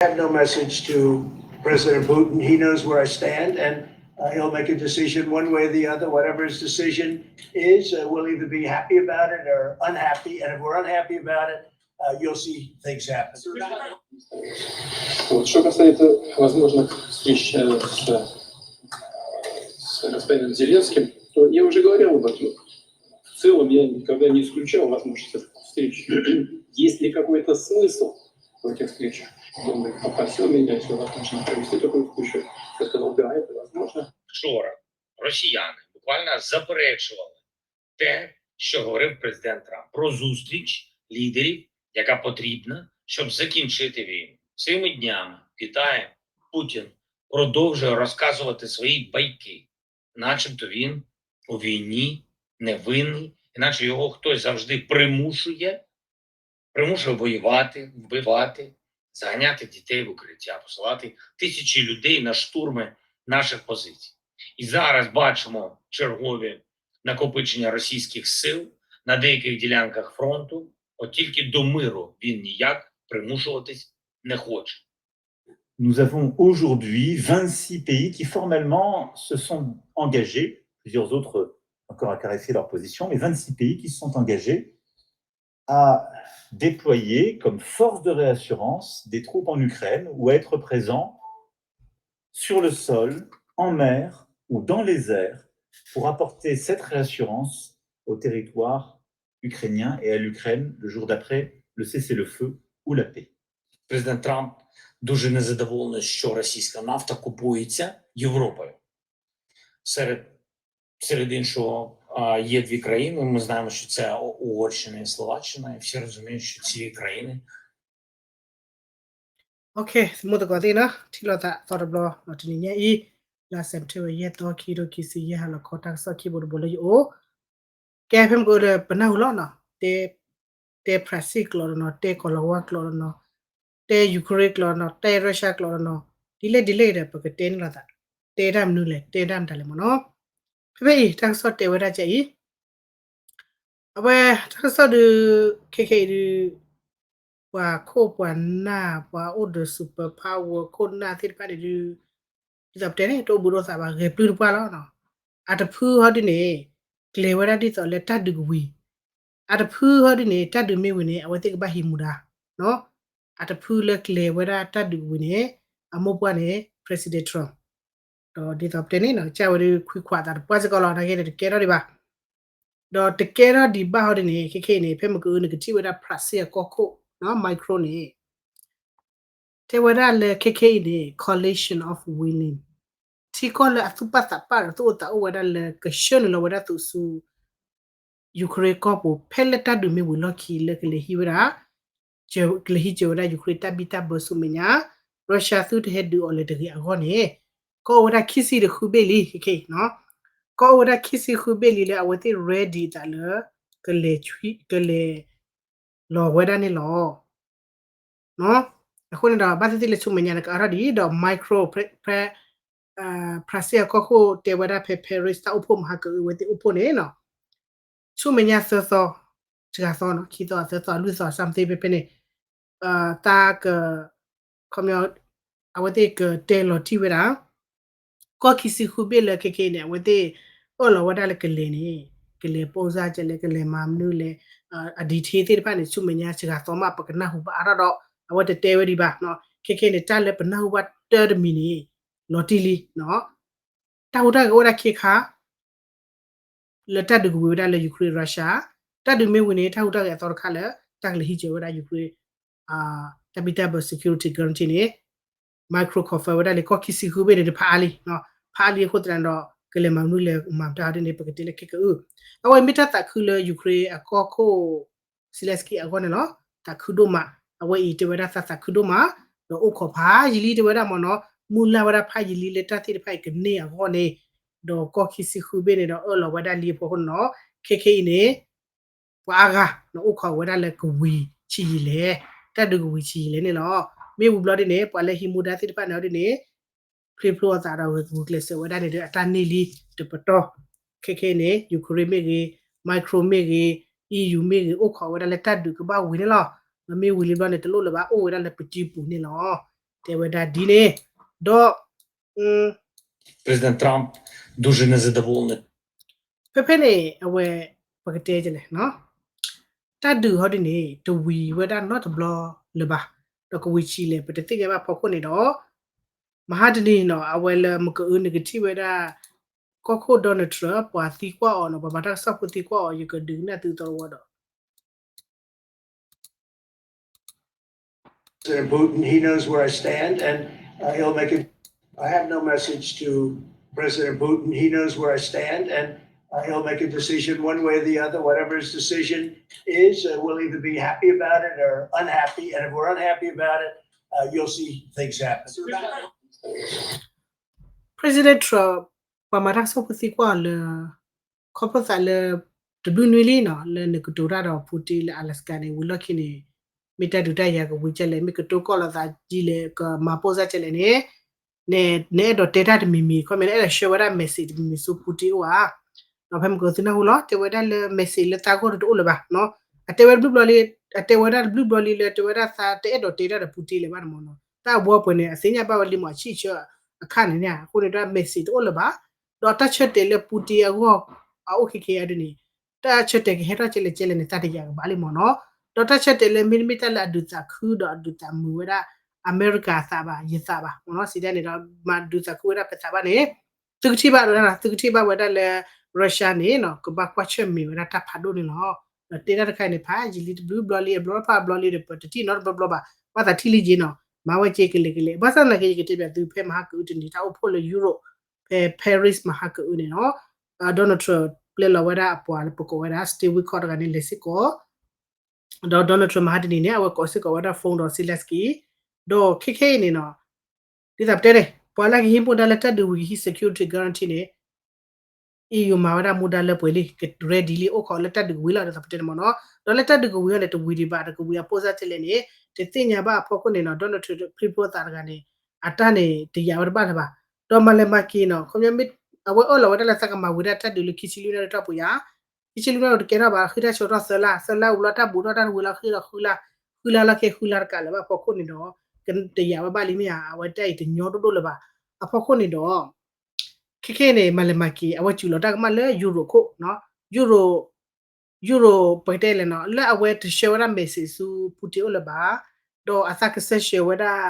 have no message to President Putin. He knows where I stand, and uh, he'll make a decision one way or the other. Whatever his decision is, uh, we'll either be happy about it or unhappy. And if we're unhappy about it, uh, you'll see things happen. Вот. Что касается возможных встреч э, с, с господином Зеленским, то я уже говорил об этом. В целом я никогда не исключал возможность этих встреч. Есть ли какой-то смысл в этих встречах? Он попросил меня, если возможно, провести такую встречу. Я сказал, да, это возможно. Вчора росіяни буквально заперечували те, що говорив президент Трамп про зустріч лідерів, яка потрібна, щоб закінчити війну. Цими днями в Китаї Путін продовжує розказувати свої байки, начебто він у війні невинний, іначе його хтось завжди примушує, примушує воювати, вбивати, заганяти дітей в укриття, посилати тисячі людей на штурми наших позицій. І зараз бачимо чергові накопичення російських сил на деяких ділянках фронту, от тільки до миру він ніяк примушуватись не хоче. Nous avons aujourd'hui vingt-six pays qui formellement se sont engagés, plusieurs autres encore à caresser leur position, mais vingt-six pays qui se sont engagés à déployer comme force de réassurance des troupes en Ukraine ou à être présents sur le sol, en mer ou dans les airs pour apporter cette réassurance au territoire ukrainien et à l'Ukraine le jour d'après le cessez-le-feu ou la paix. Президент Трамп дуже незадоволений, що російська нафта купується Європою. Серед, серед іншого, а, є дві країни. Ми знаємо, що це Угорщина і Словаччина, і всі розуміють, що ці країни Okay, သမူသကိးသ့ၣ်နီၤ, ထံၣ်လိာ်သးသီတဘျီနီၤ, တနံၤညါအံၤ လါ September ယဲၢ်သီ ခံကထိခံဆံယဲၢ် ဟါလီၤခီ တၢ်ကစီၣ်ခံဘိတဘိလၢယအိၣ်, ကဲ ဖဲမ့ၢ်ကအိၣ်ဒီး ပနၢ်ဟူလီၤနီၤ, တဲ တဲဖရၣ်စ့ၣ်ကျိာ်တနီၤ, တဲကီၢ်လီၤဝါကျိာ်တနီၤ, တဲ Ukraine ကျိာ်တနီၤ, တဲ Russia ကျိာ်တနီၤ, ဒ်လဲၣ်ဒ်လဲၣ်ဒီး ပကတဲန့ၣ်လိာ်သး, တဲတၢ်မနုၤလဲၣ်, တဲတၢ်မတၤလဲၣ်မ့ၢ်နီၤ. ဖဲဖဲအံၤ တၢ်ကစီၣ်တဲဝဲဒၣ်ကဲအံၤ အဝဲ တၢ်ကစီၣ်ဒုး ခဲခဲအံၤဒုး ပှၤခိၣ်ပှၤနၢ် ပှၤအိၣ်ဒီး super power ခိၣ်နၢ်သ့ၣ်တဖၣ်န့ၣ်ဒုး ဒ်သိးပတဲန့ၣ် တအိၣ်ဘူးဒိၣ်သးဘၣ် ဂဲၤပျုၢ်တပှၢ်လီၤ. အတဖုဟီဒ်န့ၣ် ကျဲၤဝဲဒၣ်ဒ်သိးလၢတၢ်ဒုးကဝံၤ, အတဖုဟီဒ်န့ၣ် တၢ်ဒုးမ့ၢ်ဝံၤန့ၣ် အဝဲသ့ၣ်ကဘၣ်ဟံးမူဒါ, အတဖုလၢကျဲၤဝဲဒၣ်တၢ်ဒုးကဝံၤန့ၣ် အမိၢ်ပှၢ်န့ၣ် President Trump ဒီးဒ်သိးပတဲန့ၣ်နီၤ ကစၢ်ဝဲဒၣ်ခွံခွးသးတပှၢ်စ့ၢ်ကီးလီၤ. နာ်က့ဒီး တကဲထီၣ်ဒံးဘၣ်, ဒီးတကဲထီၣ်ဒံးဘၣ်ဟီဒ်န့ၣ် ခဲခဲအံၤန့ၣ် ဖဲမ့ၢ်ကအုန့ၣ် ကထံၣ်ဝဲဒၣ် ဖရၣ်စ့ၣ်အကီၢ်ခိၣ် Macron န့ၣ် တဲဝဲဒၣ်လၢခဲခဲအံၤန့ၣ် coalition of willing ထံကီၢ်လၢအသူၣ်ပာ်သးပာ်ဒီးသူၣ်အိၣ်သးအိၣ်ဝဲဒၣ်လၢကဆှၢနုာ်လီၤဝဲဒၣ်သုးဆူ Ukraine ကီၢ်ပူၤ ဖဲလၢတၢ်ဒုးမ့ၢ်ဝံၤလီၢ်ခံလၢကလဲၤဟံးဝဲဒၣ် ကလဲၤဟံးစၢၤဝဲဒၣ် Ukraine တၢ်ဘံၣ်တၢ်ဘၢဆူမဲာ်ညါ, Russia သုတဟဲဒုးအီၤလၢၤတဂ့ၤအဂီၢ်န့ၣ် ကအိၣ်ဝဲဒၣ်ခံဆံတဃုဘ့ၣ်လံ ခဲခဲအံၤ, ကအိၣ်ဝဲဒၣ်ခံဆံဃုဘ့ၣ်လံလၢအဝဲသ့ၣ် ready အသးလၢ ကလဲၤ ကလဲၤ လီၤဝဲဒၣ်န့ၣ်လီၤ. အဃိန့ၣ်ဒီး ဘၣ်သ့ၣ်သ့ၣ်လၢဆူမဲာ်ညါန့ၣ် ကအါထီၣ်ဒ်အံၤဒီး Macron ဖဲ ဖဲ ဖရၣ်စ့ၣ်အကီၢ်ခိၣ်တဲဝဲဒၣ်ဖဲ Paris တၢ်အိၣ်ဖှိၣ်မဟါကအုဝဲသ့ၣ်အိၣ်ဖှိၣ်န့ၣ်နီၤ ဆူမဲာ်ညါသၢသီ တဂၤသီနီၤ ခံသီသၢသီလွံၢ်သီ something ဖဲဖဲန့ၣ် တၢ်က ခီပညီ အဝဲသ့ၣ်ကတဲလီၤတံၢ်ဝဲဒၣ် ကီၢ်ခံဆံဃုဘ့ၣ်လၢခဲခဲအံၤန့ၣ် အဝဲသ့ၣ်အၢၣ်လီၤဝဲဒၣ်လၢကလဲၤန့ၣ် ကလဲၤပိၢ်စၢ်ကလဲၤ ကလဲၤမၤမနုၤလဲၣ် အ detail သ့ၣ်တဖၣ်န့ၣ် ဆူမဲာ်ညါစှၤသီမး ပကနၢ်ဟူဘၣ်အါထီၣ်ဒီး အဝဲတတဲဝဲဒံးဘၣ်. ခဲခဲအံၤန့ၣ် တၢ်လၢပနၢ်ဟူဘၣ်တၢ်တမံၤန့ၣ် လီၤတံၢ်လံ တၢ်ဟူးတၢ်ဂဲၤအိၣ်ဒၣ်ခံခါ လၢတၢ်ဒုးကဝံၤဝဲဒၣ်လၢ Ukraine Russia တၢ်ဒုးမ့ၢ်ဝံၤန့ၣ် တၢ်ဟူးတၢ်ဂဲၤအသီတခါလၢ တၢ်ကလဲၤဟံးစၢၤဝဲဒၣ် Ukraine တၢ်ဘံၣ်တၢ်ဘၢ security guarantee န့ၣ် Macron confirm ဝဲဒၣ်လၢကီၢ်ခံဆံဃုဘ့ၣ်န့ၣ် တဖးအါလံ ဖးအါလံအဃိသတးဒီး ကလဲၤမၤမနုၤလဲၤမၤတၢ်ဒ်န့ၣ် ပကတဲလၢခဲကအု အဝဲမ့ၢ်တၢ်သးခုလၢ Ukraine အကီၢ်ခိၣ် Zelensky အဂီၢ်န့ၣ်လီၤ. သးခုဒိၣ်မး အဝဲအံၤတဲဝဲဒၣ်သးသးခုဒိၣ်မး ဒီးအိၣ်ခိးဖးယံာ်လံတဲဝဲဒၣ်မ့ၢ်နီၤ မုၢ်လၢ်ဝဲဒၣ်ဖးယံာ်လံလၢတၢ်သ့ၣ်တဖၣ်အံၤကန့ၢ်အဂီၢ်န့ၣ် ဒီးကီၢ်ခံဆံဃုဘ့ၣ်န့ၣ်ဒီးအၢၣ်လီၤဝဲဒၣ်လံအဖီခိၣ်န့ၣ်လီၤ. ခဲခဲအံၤန့ၣ် ပှၤအါဂၤန့ၣ်အိၣ်ခိးဝဲဒၣ်လၢကဝံၤဆံးယံာ်လဲၣ် တၢ်ဒုးကဝံၤဆံးယံာ်လဲၣ်န့ၣ်လီၤ. မ့ၢ်ဝံၤဘျီဒ်န့ၣ် ပှၤလၢဟံးမူဒါသ့ၣ်တဖၣ်န့ၣ်ဒ်န့ၣ် ဖျိဖျိအသးဒီးဂုာ်ကျဲးစၢးဝဲဒၣ်န့ၣ်ဒီး အတၢ်န့ၢ်လံတပတီၢ် ခဲခဲအံၤန့ၣ် Ukraine မ့ၢ်ဂ့ၤ Macron မ့ၢ်ဂ့ၤ EU မ့ၢ်ဂ့ၤ အိၣ်ခိးဝဲဒၣ်လၢတၢ်ဒုးကဘၣ်ဝံၤန့ၣ်လီၤ. မ့ၢ်ဝံၤလံဘျီန့ၣ် တလိၣ်လၢၤဘၣ် အိၣ်ဝဲဒၣ်လၢပစုပူၤန့ၣ်လီၤ. တဲဝဲဒၣ်ဒ်န့ၣ်, ဒီး Президент Трамп дуже незадоволений. ဖဲဖဲန့ၣ် အဝဲ ပကတဲလဲၣ်, တၢ်ဒုးဟီဒ်န့ၣ် တဝံၤဝဲဒၣ်နီတဘျီလၢၤဘၣ်, ဒီးကဝံၤဆံးလဲၣ် ပတသ့ၣ်ညါဘၣ်အဖီခိၣ်န့ၣ်ဒီး မဟါတနံၤနီၤ အဝဲလၢမကအုနကထံၣ်ဝဲဒၣ် ကီၢ်ခိၣ် Donald Trump ပှၤသံကွၢ်အီၤနီၤ, ပှၤမၤတၢ်ကစီၣ်ဖိသံကွၢ်အီၤ ယကဒုးကနၣ်သုသီတဝီဒီး President Putin, he knows where I stand, and uh, he'll make it. I have no message to President Putin. He knows where I stand, and uh, he'll make a decision one way or the other. Whatever his decision is, uh, we'll either be happy about it or unhappy. And if we're unhappy about it, uh, you'll see things happen. President Trump ပှၤမၤတၢ်ကစီၣ်ဖိသံကွၢ်အီၤလၢ ခီဖျိသးလၢ တဘျုးနွံလံနီၤ လၢနကတိၤတၢ်ဒီး Putin လၢ Alaska န့ၣ် ဝံၤလီၢ်ခံန့ၣ် မ့ၢ်တၢ်ဒုးတၢ်ယၤကဝံၤကလဲၣ်, မ့ၢ်ကတိၤကီၢ်လိာ်သးဒ်လဲၣ် ကမၤပိၢ်စၢ်ကလဲၣ်န့ၣ် နအဲၣ်ဒိးတဲတၢ်တမံၤမံၤ ခီမ့ၢ်နအဲၣ်ဒိးဆှၢဝဲဒၣ် message တမံၤမံၤဆူ Putin အိၣ်ဧါ. ဒီးဖဲမ့ၢ်ကသုနၢ်ဟူလီၤ တဲဝဲဒၣ်လၢ message လၢသးဂီၢ်တအိၣ်လၢၤဘၣ်, အတဲဝဲတဘျုးဘျီလံ, အတဲဝဲဒၣ်တဘျုးဘျီလံလၢ တဲဝဲဒၣ်သးတအဲၣ်ဒိးတဲတၢ်ဒီး Putin လၢၤဘၣ်န့ၣ်မ့ၢ်နီၤ, တၢ်အဝဲပှဲၤန့ၣ် အသ့ၣ်ညါဘၣ်ဝဲလံမ့ၢ်အဆံၣ်ဆၢအခါန့ၣ်န့ၣ် အဃိန့ၣ်ဒၣ် message တအိၣ်လၢၤဘၣ်, ဒီးတၢ်ဆၢတဲာ်လၢ Putin အဂီၢ် အအိၣ်ခဲခဲအံၤဒ်န့ၣ် တၢ်ဆၢတဲာ်ကဟဲထီၣ်ကဲလဲၣ်ကဲလဲၣ်န့ၣ် သးတယာ်ကဘၣ်လံမ့ၢ်နီၤ, ဒီးတၢ်ဆၢတဲာ်လၢမ့တမ့ၢ်တၢ်လၢအဒုးသးခုဒီးအဒုးသးမုာ်ဝဲဒၣ် အမဲရကၤအသးဘၣ် ယသးဘၣ်မ့ၢ်နီၤ, စံးဒ်န့ၣ်ဒီး မၤဒုးသးခုဝဲဒၣ်ပသးဘၣ်န့ၣ် သုကထံၣ်ဘၣ်ဝဲဒၣ် သုကထံၣ်ဘၣ်ဝဲဒၣ်လၢ Russia န့ၣ်နီၤ ကဘၣ်ကွၢ်ဆၢၣ်မဲာ်ဝဲဒၣ်တၢ်ဖးဒိၣ်န့ၣ်လီၤ. ဒီးတဲတၢ်တခါအံၤန့ၣ် ဖးယံာ်လံတဘျုးဘျီလံ အဘျီဖးအဘျီလံဒီး ပတထံၣ်နီတဘျီဘျီဘၣ်, ဘၣ်သးထံၣ်လံက့ၤနီၤ, မၤဝဲက့ၤကလဲာ်ကလဲာ်, ဘၣ်ဆၣ်သနာ်က့ ယကတဲဘၣ်သုဖဲမဟါကအုတနံၤ တၢ်အိၣ်ဖှိၣ်လၢ Europe ဖဲ Paris မဟါကအုန့ၣ်နီၤ, Donald Trump ပျဲလီၤဝဲဒၣ်အပှၤလၢပကိးဝဲဒၣ် Steve Witkoff တဂၤန့ၣ် လဲၤစ့ၢ်ကီး ဒီး Donald Trump မဟါတနံၤန့ၣ် အဝဲကိးစ့ၢ်ကီးဝဲဒၣ် phone ဒီး Zelensky, ဒီးခဲခဲအံၤန့ၣ်နီၤ ဒ်သိးပတဲန့ၣ် ပှၤလၢကဟံးမူဒါလၢတၢ်ဒုးဝံၤကဟံး security guarantee န့ၣ် EU မၤဝဲဒၣ်မူဒါလၢပှဲၤလံ က ready လံ အိၣ်ခိးလၢတၢ်ဒုးကဝံၤလီၤ ဒ်သိးပတဲန့ၣ်မ့ၢ်နီၤ, ဒီးလၢတၢ်ဒုးကဝံၤအီၤန့ၣ် တဝံၤဒံးဘၣ် တကဝံၤအပိၢ်စၢ်ကလဲၣ်န့ၣ် တသ့ၣ်ညါဘၣ်အဖီခိၣ်န့ၣ်နီၤ Donald Trump ဖျံဖိသးတဂၤန့ၣ် အတၢ်န့ၣ် တယာ်ဝဲတဘၣ်လၢၤဘၣ်, ဒီးမၤလဲၤမၤက့ၤနီၤ ခီပညီ အဝဲအၢၣ်လီၤဝဲဒၣ်လၢသးကမၤဝံၤဒၣ်တၢ်ဒုးလၢခံဆံလွံၢ်နၣ်ရံၣ်တီၢ်ပူၤယါ ခံဆံလွံၢ်နၣ်ရံၣ်တကဲထီၣ်ဘၣ် ဃ့တၢ်ဆၢထီၣ်သၢလါ သၢလါဝံၤလီၤ တၢ်ဘူးထီၣ်တၢ်ဝံၤလီၤ ဃ့ဒီးဃုလါ ဃုလါလီၤခဲ ဃုလါတကးလၢၤဘၣ်အဖီခိၣ်န့ၣ်ဒီး ကတယာ်ဝဲဘၣ်လံမ့ၢ်ဧါ အဝဲတၢ်အံၤတညီဒိၣ်ဒိၣ်လၢၤဘၣ် အဖီခိၣ်န့ၣ်ဒီး ခဲခဲန့ၣ် မၤလဲၤမၤက့ၤ အဝဲစူးလီၤတၢ်ကမၣ်လၢ Euro ခိၣ် Euro Euro ပကတဲလဲၣ်နီၤ လၢအဝဲတဆှၢဝဲဒၣ် message ဆူ Putin အိၣ်လၢၤဘၣ်, ဒီးအသးကစဲးဆှၢဝဲဒၣ်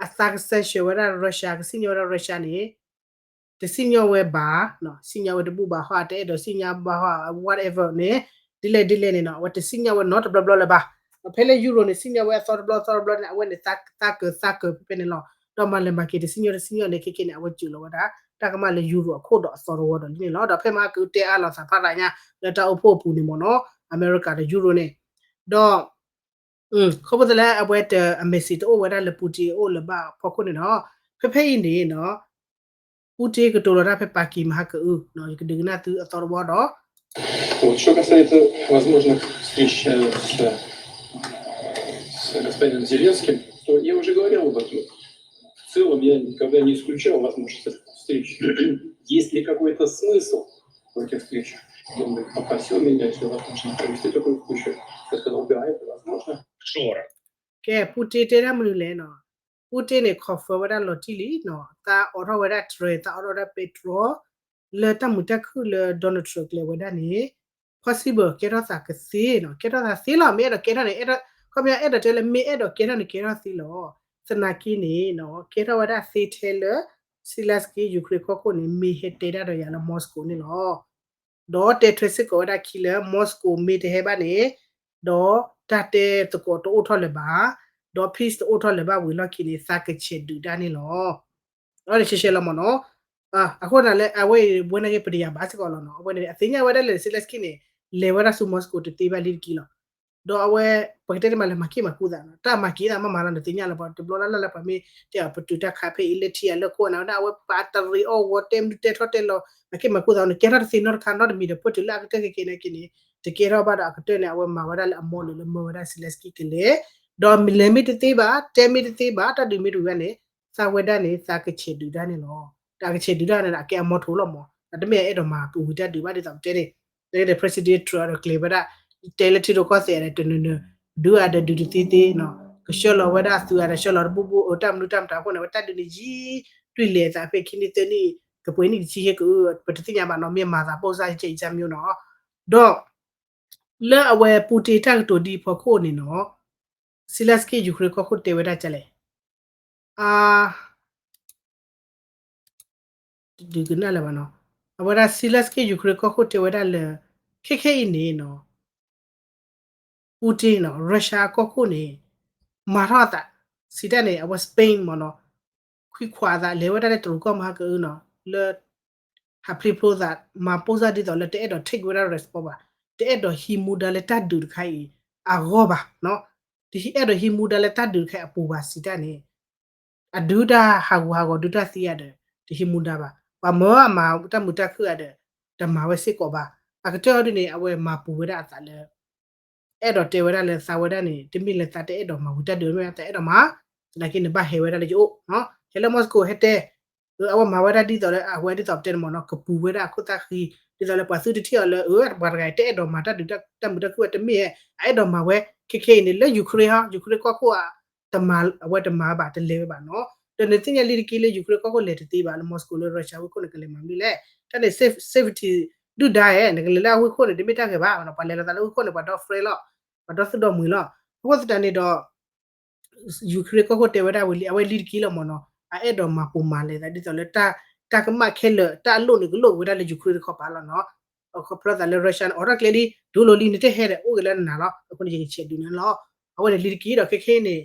အသးကစဲးဆှၢဝဲဒၣ် Russia ကစံၣ်ညီၣ်ဝဲဒၣ် Russia န့ၣ် တစံၣ်ညီၣ်ဝဲဘၣ်, စံၣ်ညီၣ်ဝဲတဘူၣ်ဘၣ်ဟီ တအဲၣ်ဒိးစံၣ်ညီၣ်ဘၣ်ဟီ whatever န့ၣ် ဒ်လဲၣ်ဒ်လဲၣ်န့ၣ်နီၤ အဝဲတစံၣ်ညီၣ်ဝဲနီတဘျီဘျီလၢၤဘၣ်. ဖဲလၢ Euro န့ၣ် စံၣ်ညီၣ်ဝဲအသီတဘျီသီတဘျီန့ၣ် အဝဲန့ၣ်သးကၢၤသးကၢၤဖဲဖဲန့ၣ်လီၤ. ဒီးမၤလဲၤမၤက့ၤတစံၣ်ညီၣ်တစံၣ်ညီၣ်န့ၣ် ခဲခဲန့ၣ် အဝဲစူးလီၤဝဲဒၣ် တၢ်ကမၣ်လၢ Euro အခိၣ်ဒီးအသီတဝီဒီးလံန့ၣ်လီၤ. ဒီးဖဲမဟါကအုတဲအါလိာ်သးဖးရၤညါ လၢတၢ်အိၣ်ဖှိၣ်အပူၤန့ၣ်မ့ၢ်နီၤ အမဲရကၤဒီး Euro န့ၣ် ဒီး ခီဖျိလၢအဝဲတ အ message တအိၣ်ဝဲဒၣ်လၢ Putin အအိၣ်လၢၤဘၣ်အဖီခိၣ်န့ၣ်ဒီး ဖဲဖဲအံၤန့ၣ်နီၤ Putin ကတိၤလီၤတၢ်ဖဲပၤကံၤမဟါကအု ယကဒုးကနၣ်သုအသီတဝီဒီး Вот, что касается возможных встреч э, с, э, с господином Зеленским, то я уже говорил об этом. В целом я никогда не исключал возможность этих встреч. Есть ли какой-то смысл в этих встречах? Он попросил меня, если возможно, провести такую встречу. Я сказал, да, это возможно. Шора. ကဲ Putin တဲတၢ်မနုၤလဲၣ်နီၤ Putin န့ၣ် confirm ဝဲဒၣ်လီၤတံၢ်လံနီၤ သးအိးထီၣ်ဝဲဒၣ် train သးအိးထီၣ်ဝဲဒၣ် petrol လၢတၢ်မုာ်တၢ်ခုၣ်လၢ Donald Trump ကျဲၤဝဲဒၣ်န့ၣ် possible ကဲထီၣ်သးကသ့နီၤ ကဲထီၣ်သးသ့လီၤ မ့ၢ်အဲၣ်ဒိးကဲထီၣ်န့ၣ် ခီပညီအဲၣ်ဒိးတဲလၢမ့ၢ်အဲၣ်ဒိးကဲထီၣ်န့ၣ် ကဲထီၣ်သ့လီၤ သနာ်က့န့ၣ်နီၤ ကဲထီၣ်ဝဲဒၣ်သ့ထဲလၢ Zelensky Ukraine ကီၢ်ခိၣ်န့ၣ် မ့ၢ်ဟဲတဲတၢ်ဒီးယၤလၢ Moscow န့ၣ်လီၤ. ဒီးတဲထွဲစ့ၢ်ကီးဝဲဒၣ်ခံလၢ Moscow မ့ၢ်တဟဲဘၣ်န့ၣ် ဒီးတၢ်တဲသကိးတအိၣ်ထီၣ်လၢၤဘၣ်, ဒီး peace တအိၣ်ထီၣ်လၢၤဘၣ်ဝံၤလီၢ်ခံန့ၣ် သးကဆဲးဒုးတၢ်န့ၣ်လီၤ. ဒီးန့ၣ်ရှဲရှဲလီၤမ့ၢ်နီၤ. အဃိသတးလၢအဝဲအံၤ ဝဲနာ်က့ပတယာ်ဘၣ်စ့ၢ်ကီးလီၤနီၤ. အဝဲန့ၣ် အသ့ၣ်ညါဝဲဒၣ်လၢ Zelensky န့ၣ် လဲၤဝဲဒၣ်ဆူ Moscow တသ့ဘၣ်လံတက့ၢ်လီၤ. ဒီးအဝဲ ပကတဲတမံၤလၢမၤက့ၢ်မၤကူသးနီၤ, တၢ်မၤက့ၢ်သးမးမးလီၤ နသ့ၣ်ညါလၢၤဘၣ် တဘျီလၢ်လၢ်လၢပှၤမ့ၢ်တဲအီၤ ပတုာ်တၢ်ခးဖဲအံၤလၢထံအလၢခိၣ်နၤဝဲဒၣ် အဝဲပာ်တရံးအီၣ်ဝီတဲမနုၤတဲထီၣ်တဲလီၤ မၤက့ၢ်မၤကူသးန့ၣ် ကဲထီၣ်တသ့နီတခါနီတမံၤဒီး ပၢၢ်တုၤလၢအကတၢၢ်ခဲက့ၤနာ်က့ၤန့ၣ် တကဲထီၣ်ဘၣ်ဒီးအကတၢၢ်န့ၣ် အဝဲမၤဝဲဒၣ်လၢအမီၢ်လၢလၢမၢဝဲဒၣ် Zelensky ကလဲၤ ဒီးလဲၤမ့ၢ်တသ့ဘၣ် တဲမ့ၢ်တသ့ဘၣ် တၢ်ဒုးမ့ၢ်တဝံၤဘၣ်န့ၣ် သးဝဲဒၣ်န့ၣ် သးကဆဲးဒုးတၢ်န့ၣ်လီၤ. တၢ်ကဆဲးဒုးတၢ်န့ၣ် အကဲအမီၢ်ထိးလီၤမး တမ့ၢ်အအဲၣ်ဒိးမၤပူၤဝံၤတၢ်ဒုးဘၣ်ဒ်သိးပတဲန့ၣ် လၢ President Trump ဒီးကျဲၤဝဲဒၣ် တဲလၢထံဒိၣ်ကီၢ်သဲးဒီးတနၢၤနၢၤ ဒုးအါဒီးဒုးတသ့သ့နီၤ ကဆှၢလီၤဝဲဒၣ်အသုးအါဒီး ဆှၢလီၤတဘူၣ်ဘူၣ် အတၢ်မနုၤတၢ်မတၤအဃိန့ၣ် အဝဲတၢ်ဒုးန့ၣ်ယံာ် တွံၢ်လဲၤအသးဖဲခံနံၣ်သၢနံၣ် ကပှဲၤနံၣ်တဆံဟ့ၣ်ကအု ပတသ့ၣ်ညါဘၣ်နီၤ မ့ၢ်မၤသးပိၢ်စၢ်ကဲအံၤစၢ်မၠိနီၤ ဒီး လၢအဝဲ Putin တၢ်ကတိၤဒ်အဖီခိၣ်န့ၣ်နီၤ Zelensky Ukraine ကီၢ်ခိၣ်တဲဝဲဒၣ်ကလဲၣ် အ ဒုးကနၣ်လၢၤဘၣ်နီၤ အဝဲဒၣ် Zelensky Ukraine ကီၢ်ခိၣ်တဲဝဲဒၣ်လၢ ခဲခဲအံၤန့ၣ်နီၤ Putin နီၤ Russia အကီၢ်ခိၣ်န့ၣ် မၤထီၣ်အသး စံးတၢ်န့ၣ် အဝဲ Spain မ့ၢ်နီၤ ခွံခွးအသး လဲၤဝဲဒၣ်လၢတရူးကီၢ်မၤဟါကအုနီၤ လၢ ဟးဖျိဖျိသး မၤပိၢ်စၢ်ဒ်သိးလၢတအဲၣ်ဒိး take ဝဲဒၣ် response ဘၣ် တအဲၣ်ဒိးဟံးမူဒါလၢတၢ်ဒုးတခါအံၤ အဂီၢ်ဘၣ်နီၤ တအဲၣ်ဒိးဟံးမူဒါလၢတၢ်ဒုးတခါအံၤအပူၤဘၣ်စံးတၢ်န့ၣ် အဒုးတၢ်ဟးဂူာ်ဟးဂီၤ ဒုးတၢ်သံအါဒီး တဟံးမူဒါဘၣ် ပှၤမၢအမၤတၢ်မုာ်တၢ်ခုၣ်အါဒီး တမၤဝဲစ့ၢ်ကီးဘၣ် အကတၢၢ်အီၤဒ်န့ၣ် အဝဲမၤပူၤဝဲဒၣ်အသးလၢ အဲၣ်ဒိးတဲဝဲဒၣ်လၢသးဝဲဒၣ်န့ၣ် တမ့ၢ်လၢသးတအဲၣ်ဒိးမၤဝံၤတၢ်ဒုးမ့ၢ်သးအဲၣ်ဒိးမၤ သနာ်က့န့ၣ်ဘၣ်ဟဲဝဲဒၣ်လၢယအိၣ် ဟဲလၢ Moscow ဟဲတဲ အဝဲမၤဝဲဒၣ်ဒ်သိးလၢအဝဲဒ်သိးပတဲန့ၣ်မ့ၢ်နီၤ ကပူၤဝဲဒၣ်အခိၣ်သၣ်ဃံ ဒ်သိးလၢပှၤသုတထံၣ်အီၤလၢ ပှၤတဂၤတအဲၣ်ဒိးမၤတၢ်ဒုးတၢ်မုာ်တၢ်ခုၣ်ဝဲတမ့ၢ် အအဲၣ်ဒိးမၤဝဲ ခဲခဲအံၤန့ၣ် လၢ Ukraine ဟီ Ukraine ကီၢ်ခိၣ် တမၤ အဝဲတမၤဘၣ်တလဲၤဝဲဘၣ်နီၤ ဒီးနသ့ၣ်ညါလံတက့ၢ်လၢ Ukraine ကီၢ်ခိၣ် လဲၤတသ့ဘၣ်လၢ Moscow လၢ Russia ဝ့ၢ်ခိၣ်န့ၣ် ကလဲၤမၤမနုၤလဲၣ် တၢ်န့ၣ် safety ဒုၣ်ဒါဧါ နကလဲၤလၢအဝ့ၢ်ခိၣ်န့ၣ် တမ့ၢ်တၢ်ဂ့ၤဘၣ် ပှၤလဲၤလီၤသးလၢဝ့ၢ်ခိၣ်န့ၣ် ပှၤဒီ friend လီၤ ပှၤဒီသဒၢမုၢ်လီၤ အဃိသတးန့ၣ်ဒီး Ukraine ကီၢ်ခိၣ်တဲဝဲဒၣ်ဝံၤလံ အဝဲလံတက့ၢ်လီၤမ့ၢ်နီၤ အအဲၣ်ဒိးမၤပိာ်မၤလဲၤသးဒ်သိးလၢ တၢ်ကမၣ်ခဲလၢာ် တၢ်အလိၣ်န့ၣ် ကလိၣ်ဝဲဒၣ်လၢ Ukraine တခီပၤလီၤနီၤ ခီဖျိသးလၢ Russia န့ၣ် အိးထီၣ်ကျဲလံ ဒိလိာ်လံ နတဟဲဒီး အိၣ်က့ၤလၢနနၤလီၤ အဃိန့ၣ် ယကဆဲးဒုးနၤလီၤ အဝဲန့ၣ်လံတက့ၢ်ဒီး ခဲခဲအံၤန့ၣ်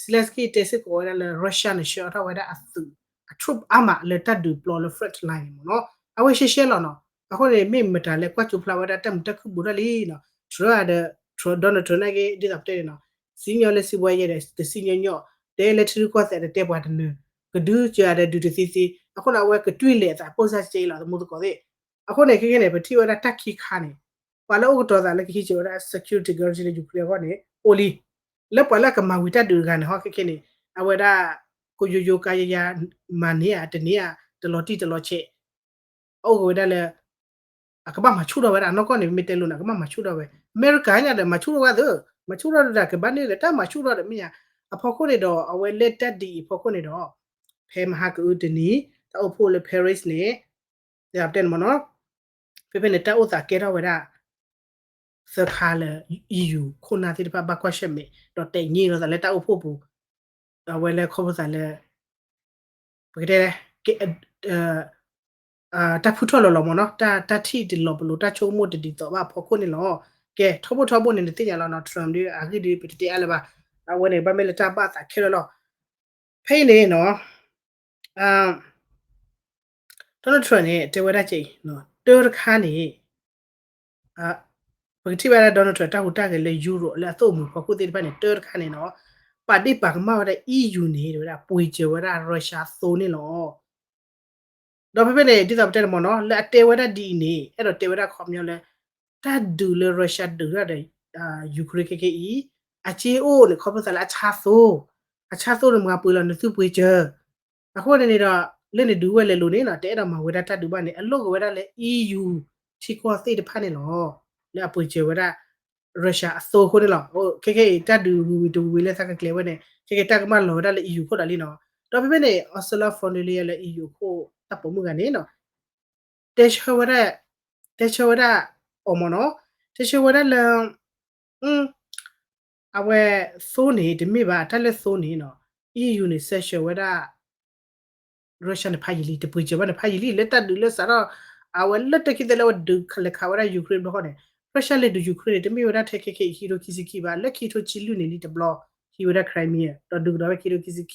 Zelensky တဲစ့ၢ်ကီးဝဲဒၣ်လၢ Russia န့ၣ် ဆှၢအါထီၣ်ဝဲဒၣ်အသုး အ troop အါမးလၢတၢ်ဒုးပျီလၢ front line န့ၣ်မ့ၢ်နီၤ အဝဲရှဲရှဲလီၤနီၤ အဃိန့ၣ် မ့ၢ်မတၤလဲၣ်ကွၢ်ကၠိဖျါဝဲဒၣ်တၢ်မုာ်တၢ်ခုၣ်ဘူးထီၣ်လံနီၤ Trump ဒီး Trump Donald Trump နာ်က့ ဒ်သိးပတဲန့ၣ်နီၤ စံၣ်ညီၣ်လၢစံးဘှါယဲဒီး တစံၣ်ညီၣ်ညီၣ် တဲလၢထံရူၢ်ကီၢ်သဲးဒီးတဲပှၤတနၢၤ ကဒုးစၢၤဒီးဒုးတသ့သ့ အဃိန့ၣ် အဝဲကတွံၢ်လဲၤအသးပိၢ်စၢ်စဲအံၤလီၤ သမူသကိးသ့ၣ် အဃိန့ၣ် ခဲခဲန့ၣ် ပထံၣ်ဝဲဒၣ်တၢ်ခံခါန့ၣ် ပှၤလၢအိၣ်ကတီၤသးလၢကဟံးစၢၤဝဲဒၣ် security guarantee လၢ Ukraine အဂီၢ်န့ၣ် အိၣ်လံ လၢပှၤလၢအကမၤဝံၤတၢ်ဒုးတဂၤန့ၣ် ဟီ ခဲခဲန့ၣ် အဝဲဒၣ် ကိယိယိကါယါယါ မၤန့ၢ်ဧါ တန့ၢ်ဧါ တလီၤတံၢ်တလီၤဆဲး အအိၣ်က့ၤဝဲဒၣ်လၢ အကဘၣ်မၤဆူၣ်ထီၣ်ဝဲဒၣ် အနီၢ်ကီၢ်န့ၣ် မ့ၢ်တဲလိၤန့ၣ် အကဘၣ်မၤဆူၣ်ထီၣ်ဝဲ အမဲရကၤညါဒီး မၤဆူၣ်ထီၣ်ဝဲသ့ မၤဆူၣ်ထီၣ်ဒီး ကဘၣ်န့ၢ်က့ၤ တၢ်မၤဆူၣ်ထီၣ်ဒီးမ့ၢ်ညါ အဖီခိၣ်န့ၣ်ဒီး အဝဲလၢတၢ်ဒ်အံၤအဖီခိၣ်န့ၣ်ဒီး ဖဲမဟါကအုတနံၤ တၢ်အိၣ်ဖှိၣ်လၢ Paris န့ၣ် တဲမ့ၢ်နီၤ ဖဲဖဲန့ၣ် တၢ်အိၣ်သးကဲထီၣ်ဝဲဒၣ် သၢခါလၢ EU ခိၣ်နၢ်သ့ၣ်တဖၣ်ဘၣ်ကွၢ်ဆၢၣ်မဲာ် ဒီးတဲာ်ညါလိာ်သးလၢတၢ်အိၣ်ဖှိၣ်ပူၤ အဝဲလၢခီဖျိသးလၢ ပကတဲ တၢ်ဖုၣ်ထီၣ်လီၤလီၤမ့ၢ်နီၤ တၢ်ထံၣ်တလီၤပလိာ် တၢ်ဆိကမိၣ်တဒ်သိးဘၣ်အဖီခိၣ်န့ၣ်လီၤ. ကဲ ထီဘိထီဘိန့ၣ် နသ့ၣ်ညါလီၤနီၤ Trump ဒ်အဂ့ၢ်ဒ် ပတတဲအါလၢၤဘၣ်. အဝဲန့ၣ် ဘၣ်မ့ၢ်လၢတၢ်ဘၣ်သးခဲလၢာ်လီၤ. ဖဲအံၤန့ၣ်နီၤ Donald Trump န့ၣ် တဲဝဲဒၣ်ကဲအံၤ တၢတခါန့ၣ် ပကထံၣ်ဝဲဒၣ် Donald Trump တၢ်ဟူးတၢ်ဂဲၤလၢ Europe လၢအသိၣ်အမုာ်ဖီခိၣ်သ့ၣ်တဖၣ်န့ၣ် တၢတခါန့ၣ်နီၤ ပာ်ဒ့ၣ်ပာ်ကမၣ်ဝဲဒၣ် EU န့ၣ် တဲဝဲဒၣ် ပှ့ၤစၢၤဝဲဒၣ် Russia သိန့ၣ်လီၤ. ဒီးဖဲဖဲန့ၣ် ဒ်သိးပတဲန့ၣ်မ့ၢ်နီၤ လၢအတဲဝဲဒၣ်ဒ်အံၤန့ၣ် အဲၣ်ဒိးတဲဝဲဒၣ်ခီပညီလၢ တၢ်ဒုးလၢ Russia ဒုးတၢ်ဒီး Ukraine ခဲခဲအံၤ အစ့အိၣ်န့ၣ် ခီဖျိသးလၢအဆါသိ, အဆါသိန့ၣ် မၤပှ့ၤလီၤနသုပှ့ၤစၢၤ အဃိန့ၣ်န့ၣ်ဒီး လၢန့ၣ်ဒုးဝဲလဲၤလိၤန့ၣ်နီၤ တအဲၣ်ဒိးမၤဝဲဒၣ်တၢ်ဒုးဘၣ်န့ၣ် အလိၣ်က့ၤဝဲဒၣ်လၢ EU ထံကီၢ်သ့ၣ်တဖၣ်န့ၣ်လီၤ. လၢအပှ့ၤစၢၤဝဲဒၣ် Russia အသိအဃိန့ၣ်လီၤ. ခဲခဲအံၤ တၢ်ဒုးဝံၤဝံၤတဝံၤဝံၤလၢသးကကျဲၤဝဲန့ၣ် ခဲခဲတၢ်ကမၣ်လီၤဝဲဒၣ်လၢ EU ခိၣ်ဒီးလံနီၤ. ဒီးဖဲဖဲန့ၣ် Ursula von der Leyen လၢ EU အခိၣ်တၢ်ပိာ်မုၣ်ဂၤန့ၣ်နီၤ တဲဆၢဝဲဒၣ်, တဲဆၢဝဲဒၣ်အီၤမ့ၢ်နီၤ, တဲဆၢဝဲဒၣ်လၢ အဝဲသိန့ၣ် တမ့ၢ်ဘၣ် တၢ်လၢသိန့ၣ်နီၤ EU န့ၣ် sanction ဝဲဒၣ် Russia န့ၣ်ဖးယံာ်လံ တပှ့ၤစၢၤဘၣ်န့ၣ်ဖးယံာ်လံ လၢတၢ်ဒုးလၢစးထီၣ် အဝဲလၢတၢ်ခံသ့လၢအဝဲဒုးလဲၤခးဝဲဒၣ် Ukraine ဘျီဃီန့ၣ် Russia လဲၤဒုး Ukraine န့ၣ် တမ့ၢ်ဝဲဒၣ်ထဲခဲခဲအံၤ ခံထိခံဆံခံဘၣ် လၢခံထိဆံလွံၢ်န့ၣ်လံတဘျီ ဟံးဝဲဒၣ် Crimea ဒီးဒုးကဒီးဝဲခံထိခံဆံခံ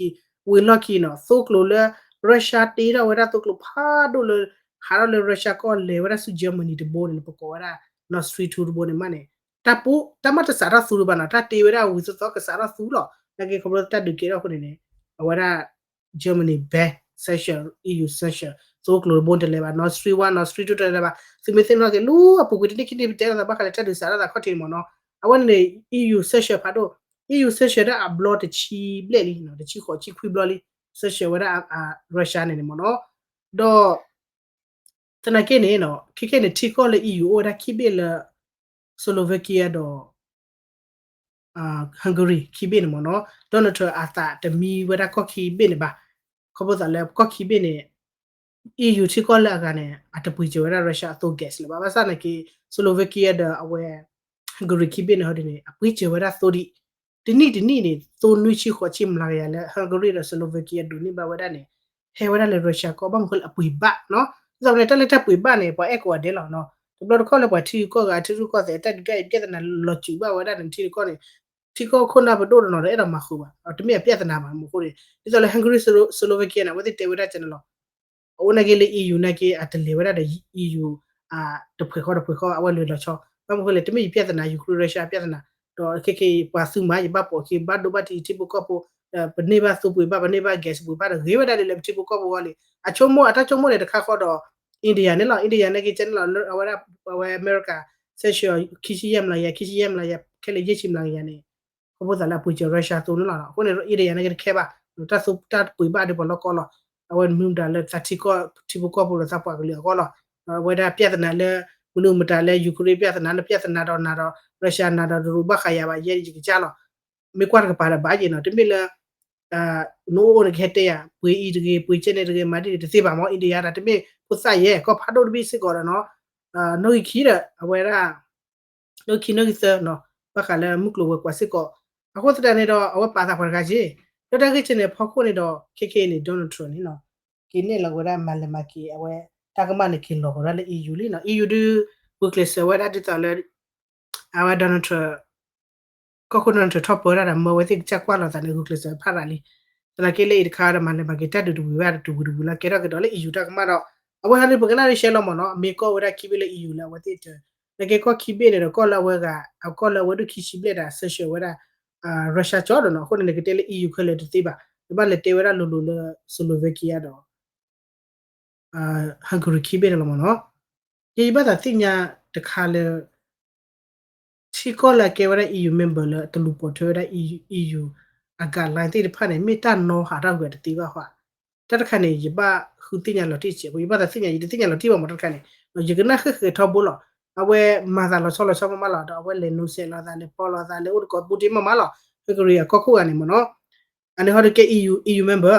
ဝံၤလီၢ်ခံနီၤ သိကျိၤလၢ Russia တ့ထီၣ်ဝဲဒၣ်သိကျိၤဖးဒိၣ်လၢ ဟးထီၣ်လၢ Russia ကီၢ်လဲၤဝဲဒၣ်ဆူ Germany တဘိန့ၣ် ပကိးဝဲဒၣ် Nord Stream two တဘိန့ၣ်မးန့ၣ် တၢ်ပူ တၢ်မ့ၢ်တစးထီၣ်သူတဘၣ်နီၤ တၢ်တ့ဝဲဒၣ်ဝံၤသီသီ ကစးထီၣ်သူလီၤ. နာ်က့ခီဖျိတၢ်ဒုးကဲထီၣ်အဃိန့ၣ်န့ၣ် အဝဲဒၣ် Germany ban sanction EU sanction သိကျိၤတဘိတလဲၤဘၣ် Nord Stream one Nord Stream two တလဲၤဘၣ် သုမ့ၢ်သ့ၣ်နီၣ်က့ၤ လၢအပူၤကွံာ်တနံၣ်ခံနံၣ် ပတဲလီၤသးဘၣ်ဃးလၢတၢ်ဒုးစးထီၣ်သးခီၣ်ထံးန့ၣ်မ့ၢ်နီၤ အဝဲန့ၣ်န့ၣ် EU sanction ဖးဒိၣ် EU sanction ဒၣ်အဘျီတဆံဘျဲၣ်လံ တဆံဃိးဆံခွံဘျီလံ sanction ဝဲဒၣ် Russia န့ၣ်န့ၣ်မ့ၢ်နီၤ ဒီး သနာ်က့န့ၣ်နီၤ ခဲခဲန့ၣ် ထံကီၢ်လၢ EU အိၣ်ဝဲဒၣ်ခံဘ့ၣ်လၢ Slovakia ဒီး Hungary ခံဘ့ၣ်န့ၣ်မ့ၢ်နီၤ Donald Trump အသးတမံဝဲဒၣ်ကီၢ်ခံဘ့ၣ်န့ၣ်ဘၣ်. ခီဖျိသးလၢကီၢ်ခံဘ့ၣ်န့ၣ် EU ထံကီၢ်လၢအဂၤန့ၣ် အတပှ့ၤစၢၤဝဲဒၣ် Russia အသိ gas လၢၤဘၣ်. ဘၣ်ဆၣ်နာ်က့ Slovakia ဒီးအဝဲ Hungary ခံဘ့ၣ်န့ၣ်ဟီဒ်န့ၣ် အပှ့ၤစၢၤဝဲဒၣ်သိဒံး တနံၣ်တနံၣ်န့ၣ် သိနွံဆံဃိးဆံမျးကယၤလၢ Hungary ဒီး Slovakia ဒိးန့ၢ်ဘၣ်ဝဲဒၣ်န့ၣ် ဟဲဝဲဒၣ်လၢ Russia ကီၢ် ဘၣ်မနုၤဃိလၢအပှ့ၤဘၣ်နီၤ. ဒ်သိးန့ၣ် တၢ်လၢတၢ်ပှ့ၤဘၣ်န့ၣ် ပှၤအဲၣ်ကိးဂၤဒဲးလီၤနီၤ. တဘျီတခီၣ်လၢပှၤထံဂုၤကီၢ်ဂၤ ထံရူၢ်ကီၢ်သဲး တၢ်ဒုးတၢ်အံၤ ပြဿနာလီၤစူၤဘၣ်ဝဲဒၣ်န့ၣ် ထံကီၢ်န့ၣ် ထံကီၢ်ခိၣ်နၢ်ပဒိၣ်တနီၤဒီး အဲၣ်ဒိးမၤဃုာ်ဘၣ် တမ့ၢ်အပြဿနာဘၣ်မ့ၢ်အဃိန့ၣ် ဒ်သိးလၢ Hungary Slovakia န့ၣ် အဝဲသ့ၣ်တဲဝဲဒၣ်ကန့ၣ်လီၤ. အအိၣ်နာ်က့လၢ EU နာ်က့ အတလဲၤဝဲဒၣ်ဒီး EU တဖှဲးဃီတဖှဲးဃီ အဝဲလဲၤလီၤဆီ ဘၣ်မနုၤဃိလဲၣ် တမ့ၢ်ယပြဿနာ Ukraine Russia ပြဿနာ ဒီးခဲက့ၤပှၤသူမၤ ယဘၣ်ပိာ်က့ၤ ဘၣ်ဒိဘၣ်ထံးထံဖိကီၢ်ဖိ ပန့ၢ်ဘၣ်သိပှ့ၤဘၣ် ပန့ၢ်ဘၣ် gas ပှ့ၤဘၣ်ဒီး ဂ့ၤဝဲဒၣ်လၢလၢပထံဖိကီၢ်ဖိအဂီၢ်လံ. အဆိကမိၣ် အတၢ်ဆိကမိၣ်န့ၣ် တခါဃီဒီး India န့ၣ်လီၤ. India နာ်က့ ကန့ၣ်လီၤ လၢအဝဲဒၣ် အဝဲအမဲရကၤ sanction ခံဆံယဲၢ်မျးကယၤ ခံဆံယဲၢ်မျးကယၤ ခဲလၢာ်ယဲၢ်ဆံမျးကယၤန့ၣ် ခီဖျိသးလၢအပှ့ၤစၢၤ Russia သိန့ၣ်လီၤ. အဃိန့ၣ် India နာ်က့တခဲဘၣ် တၢ်သိတၢ်ပှ့ၤဘၣ်ဒီးပှၤလီၢ်ကီၢ်လီၤ. အဝဲမ့ၢ်မတၤလၢသးထံကီၢ်ထံဖိကီၢ်ဖိဒီးသးပှၤကလုာ်အဂီၢ်လီၤ. အဝဲဒၣ်ပြဿနာလၢ မနုၤမတၤလၢ Ukraine ပြဿနာလၢ ပြဿနာဒီးနၤဒီး Russia နၤဒီးတရူးဘၣ်ဃးယၤဘၣ် ယဲယကစၢ်လီၤ. မ့ၢ်ကွၢ်တကပၤဒီးဘၣ်ယဲနီၤ တမ့ၢ်လၢ နအိၣ်အိၣ်န့ၣ်ကဟဲတဲယၤ ပှ့ၤအံၤတဂ့ၤ ပှ့ၤကဲန့ၣ်တဂ့ၤ မၤဒ်န့ၣ်တသ့ဘၣ်မ့ၢ် India တၢ်တမ့ၢ်ဖိသၣ်ယဲ ကီၢ်ဖးဒိၣ်တဘ့ၣ်စ့ၢ်ကီးဒီးနီၤ နီၣ်ဂံၢ်ခံဒီး အဝဲဒၣ် နီၣ်ဂံၢ်ခံနီၣ်ဂံၢ်သၢနီၤ ဘၣ်ဃးလၢမုၢ်ကျိၤဝဲၤကွာ်စ့ၢ်ကီး အဃိသတးန့ၣ်ဒီး အဝဲပာ်သးပှၤတဂၤက့ လၢတၢ်ဂ့ၢ်ကဲန့ၣ် ဖီခိၣ်န့ၣ်ဒီး ခဲကနံၣ်အံၤန့ၣ် Donald Trump န့ၣ်နီၤ က့ၤနဲၣ်လီၤဝဲဒၣ်မၤလဲၤမၤက့ၤ အဝဲတၢ်ကမၣ်န့ၣ် က့ၤလီၤကဒီးလၢ EU လံနီၤ EU ဒုး ဂုာ်ကျဲးစၢးဝဲဒၣ်ဒ်သိးလၢ အဝဲ Donald Trump ကီၢ်ခိၣ် Donald Trump ထီၣ်ပၢဒၣ်ဒီး မၢဝဲသ့ၣ်ကစၢ်ကွၢ်လိာ်သးန့ၣ် ဂုာ်ကျဲးစၢးဖးရၤလံ. သနာ်က့လၢအံၤတခါဒီး မၤလဲၤမၤက့ၤတၢ်ဒုးတဝံၤဝဲဒၣ်တဝံၤတဝံၤလၢကဲထီၣ်ကဒီးလၢ EU တၢ်ကမၣ်ဒီး အဝဲဟီဒုးပကနၣ်ရံၣ်ရှဲလီၤမ့ၢ်နီၤ အမ့ၢ်ကီၢ်ဝဲဒၣ်ခံဘ့ၣ်လၢ EU လၢအဝဲသ့ၣ်တ သနာ်က့ကီၢ်ခံဘ့ၣ်န့ၣ်ဒီး ကီၢ်လၢအဝဲဂၤ အကီၢ်လၢအဝဲဒၣ်ခံဆံဘျဲၣ်ဒီး sanction ဝဲဒၣ် Russia ကၠီဒီးနီၤ အဃိန့ၣ် နကတဲလၢ EU ခဲလၢာ်တသ့ဘၣ် နဘၣ်လဲၤတဲဝဲဒၣ်လိၤလိၤလၢ Slovakia ဒီး Hungary ခံဘ့ၣ်န့ၣ်လီၤမ့ၢ်နီၤ. ယယဘၣ်သးသ့ၣ်ညါတခါလၢ ထံကီၢ်လၢအကဲဝဲဒၣ် EU member လၢတလူၤပိာ်ထွဲဝဲဒၣ် EU အ guideline သ့ၣ်တဖၣ်န့ၣ် မ့ၢ်တၢ်နီဟးထီၣ်ကွံာ်တသ့ဘၣ်ဃီ တၢ်တခါန့ၣ် ယဘၣ်ဃုသ့ၣ်ညါလီၤတံၢ်စဲးဖိ ယဘၣ်သးသ့ၣ်ညါ ယတသ့ၣ်ညါလီၤတံၢ်ဘၣ်မ့ၢ်တၢ်တခါန့ၣ် ယကနၣ်ဃဲဃဲထီဘိလီၤ. အဝဲမၤသးလီၤဆီလီၤဆီမးမးလီၤ ဒီးအဝဲလဲၤနိစဲးလီၤသး လဲၤပီလီၤသး လဲၤအိၣ်တကိးပူတ့ၢ်မးမးလီၤ Hungary အကီၢ်ခိၣ်ဂၤန့ၣ်မ့ၢ်နီၤ အန့ၣ်ဟီဒုးကဲ EU member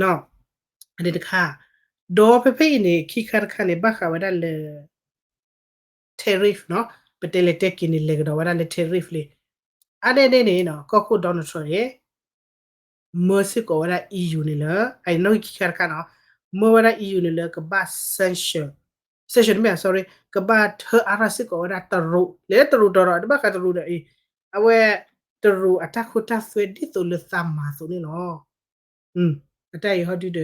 န့ၣ်တခါ ဒီးဖဲဖဲအံၤန့ၣ် ခံခါတခါန့ၣ် ဘၣ်ဃးဝဲဒၣ်လၢ tariff နီၤ ပတဲလဲၤတဲက့ၤန့ၣ် လဲၤကဒီးဝဲဒၣ်လၢ tariff လံ အါန့ၢ်န့ၣ်န့ၣ် ကီၢ်ခိၣ် Donald Trump န့ၣ် မၢစ့ၢ်ကီးဝဲဒၣ် EU န့ၣ်လၢ အနီၣ်ဂံၢ်ခံခါတခါနီၤ မၢဝဲဒၣ် EU န့ၣ်လၢကဘၣ် sanction sanction တမ့ၢ် sorry ကဘၣ်ထၢအါထီၣ်စ့ၢ်ကီးဝဲဒၣ်တရူး လဲၤတရူးတီၤဒီး တဘၣ်ဃးတရူးဒီးအံၤ အဝဲ တရူးအတၢ်ခိတၢ်သွဲဒ်သိးလၢသးမၤအသိးန့ၣ်လီၤ. အတၢ်အံၤဟီဒုဒီး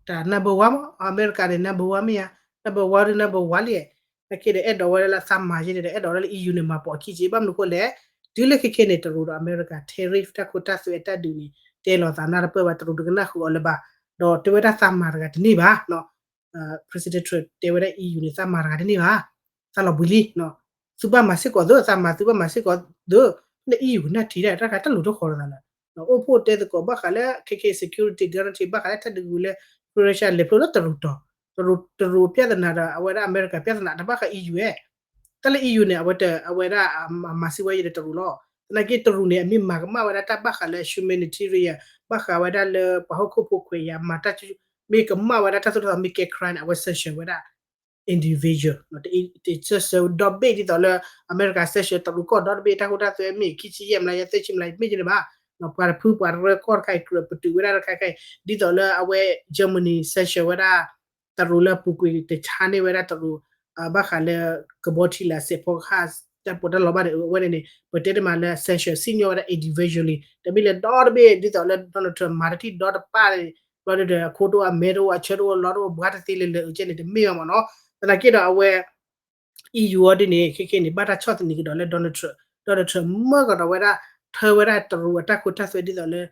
တၢ် number one မ့ၢ် အမဲရကၤန့ၣ် number one မ့ၢ်ဧါ number one ဒီး number one လံ နာ်က့ဒီးအဲၣ်ဒိးဝဲဒၣ်လၢသးမၤယဲန့ၣ်ဒီး အဲၣ်ဒိးဝဲဒၣ်လၢ EU န့ၣ် မၤပိာ်အခံက့ ဘၣ်မနုၤဃိလဲၣ် တုၤလၢခဲခဲန့ၣ် တရူးဒီးအမဲရကၤ tariff တၢ်ခိတၢ်သွဲအတၢ်ဒုးန့ၣ် တဲလီၤသးနၢ်တပၢၢ်ဘၣ် တရူးတကနၣ်ဃုာ်အီၤလၢၤဘၣ် ဒီးတဲဝဲဒၣ်သးမၤတဂၤတန့ၢ်ဘၣ် President Trump တဲဝဲဒၣ် EU န့ၣ် သးမၤတဂၤတန့ၢ်ဘၣ် သးလီၤဘှံးလံ သုဘၣ်မၤစ့ၢ်ကီးသ့ သးမၤသုဘၣ်မၤစ့ၢ်ကီးသ့ လၢ EU ကနၣ်ထံၣ်ဒၣ် တၢ်တခါတၢ်လိၤတဃီလီၤသးလၢ အိၣ်ဖှိၣ်တဲသကိးဘၣ်ဃးလၢ ခဲခဲ security guarantee ဘၣ်ဃးလၢတၢ်ဒုးဝံၤလၢ Russia လဲၤဖျိလၢတရူးတီၤ တရူး တရူးပြဿနာဒီး အဝဲဒၣ်အမဲရကၤပြဿနာ တဘၣ်ဃး EU ဧါ တၢ်လၢ EU န့ၣ် အဝဲ အဝဲဒၣ်မၤစံးဝဲယဲဒီးတရူးလီၤ. သနာ်က့တရူးန့ၣ် အမ့ၢ်မၤကမၣ်ဝဲဒၣ်တၢ်ဘၣ်ဃးလၢ humanitarian ဘၣ်ဃးဝဲဒၣ်လၢပှၤဟီၣ်ခိၣ်ဖိခွဲးယာ် မၤတၢ် မ့ၢ်ကမၣ်ဝဲဒၣ်တၢ်သိၣ်တၢ်သီ မ့ၢ်ကဲ crime န့ၣ် အဝဲ sanction ဝဲဒၣ် individual တ sanction ဒီဘ့ၣ်ဒ်သိးလၢ အမဲရကၤ sanction တရူးကီၢ်ဒီတဘ့ၣ် တၢ်ခိတၢ်သွဲမ့ၢ် ခံဆံယဲၢ်မျးယဲၢ် သၢဆံမျးယဲၢ် မ့ၢ်ယဲန့ၣ်ဘၣ် ပှၤတဖုပှၤတရၢကီၢ်တခါအံၤ ကြၢးပတုာ်ဝဲဒၣ်တခါခါအံၤ ဒ်သိးလၢအဝဲ Germany sanction ဝဲဒၣ် တရူးလၢအပူၤကွံာ်တဆါန့ၢ်ဝဲဒၣ်တရူး ဘၣ်ဃးလၢ ကဘီထံလာ်စဲးဖီကဟၣ် တၢ်ပီးတၢ်လီဘၣ်န့ၣ် အဝဲန့ၣ်န့ၣ် ပတဲတမံၤလၢ sanction စံၣ်ညီၣ်ဝဲဒၣ် individually တမ့ၢ်လၢဒီတဘ့ၣ် ဒ်သိးလၢ Donald Trump မၤတထံၣ်ဒီတပၣ်န့ၣ် ဘျီဒီးအခိတအိၣ် အမဲတအိၣ် အဆၢတအိၣ် လီတအိၣ် ဘှါတသ့လၢလၢအကဲန့ၣ် တမ့ၢ်ဘၣ်မ့ၢ်နီၤ သနာ်က့ဒီးအဝဲ EU အီၤဒ်န့ၣ် ခဲခဲန့ၣ် ဘၣ်တၢ်ဆီၣ်သနံးကဒီးလၢ Donald Trump, Donald Trump မၢကဒီးဝဲဒၣ် ထၢဝဲဒၣ်တရူးအတၢ်ခိတၢ်သွဲဒ်သိးလၢ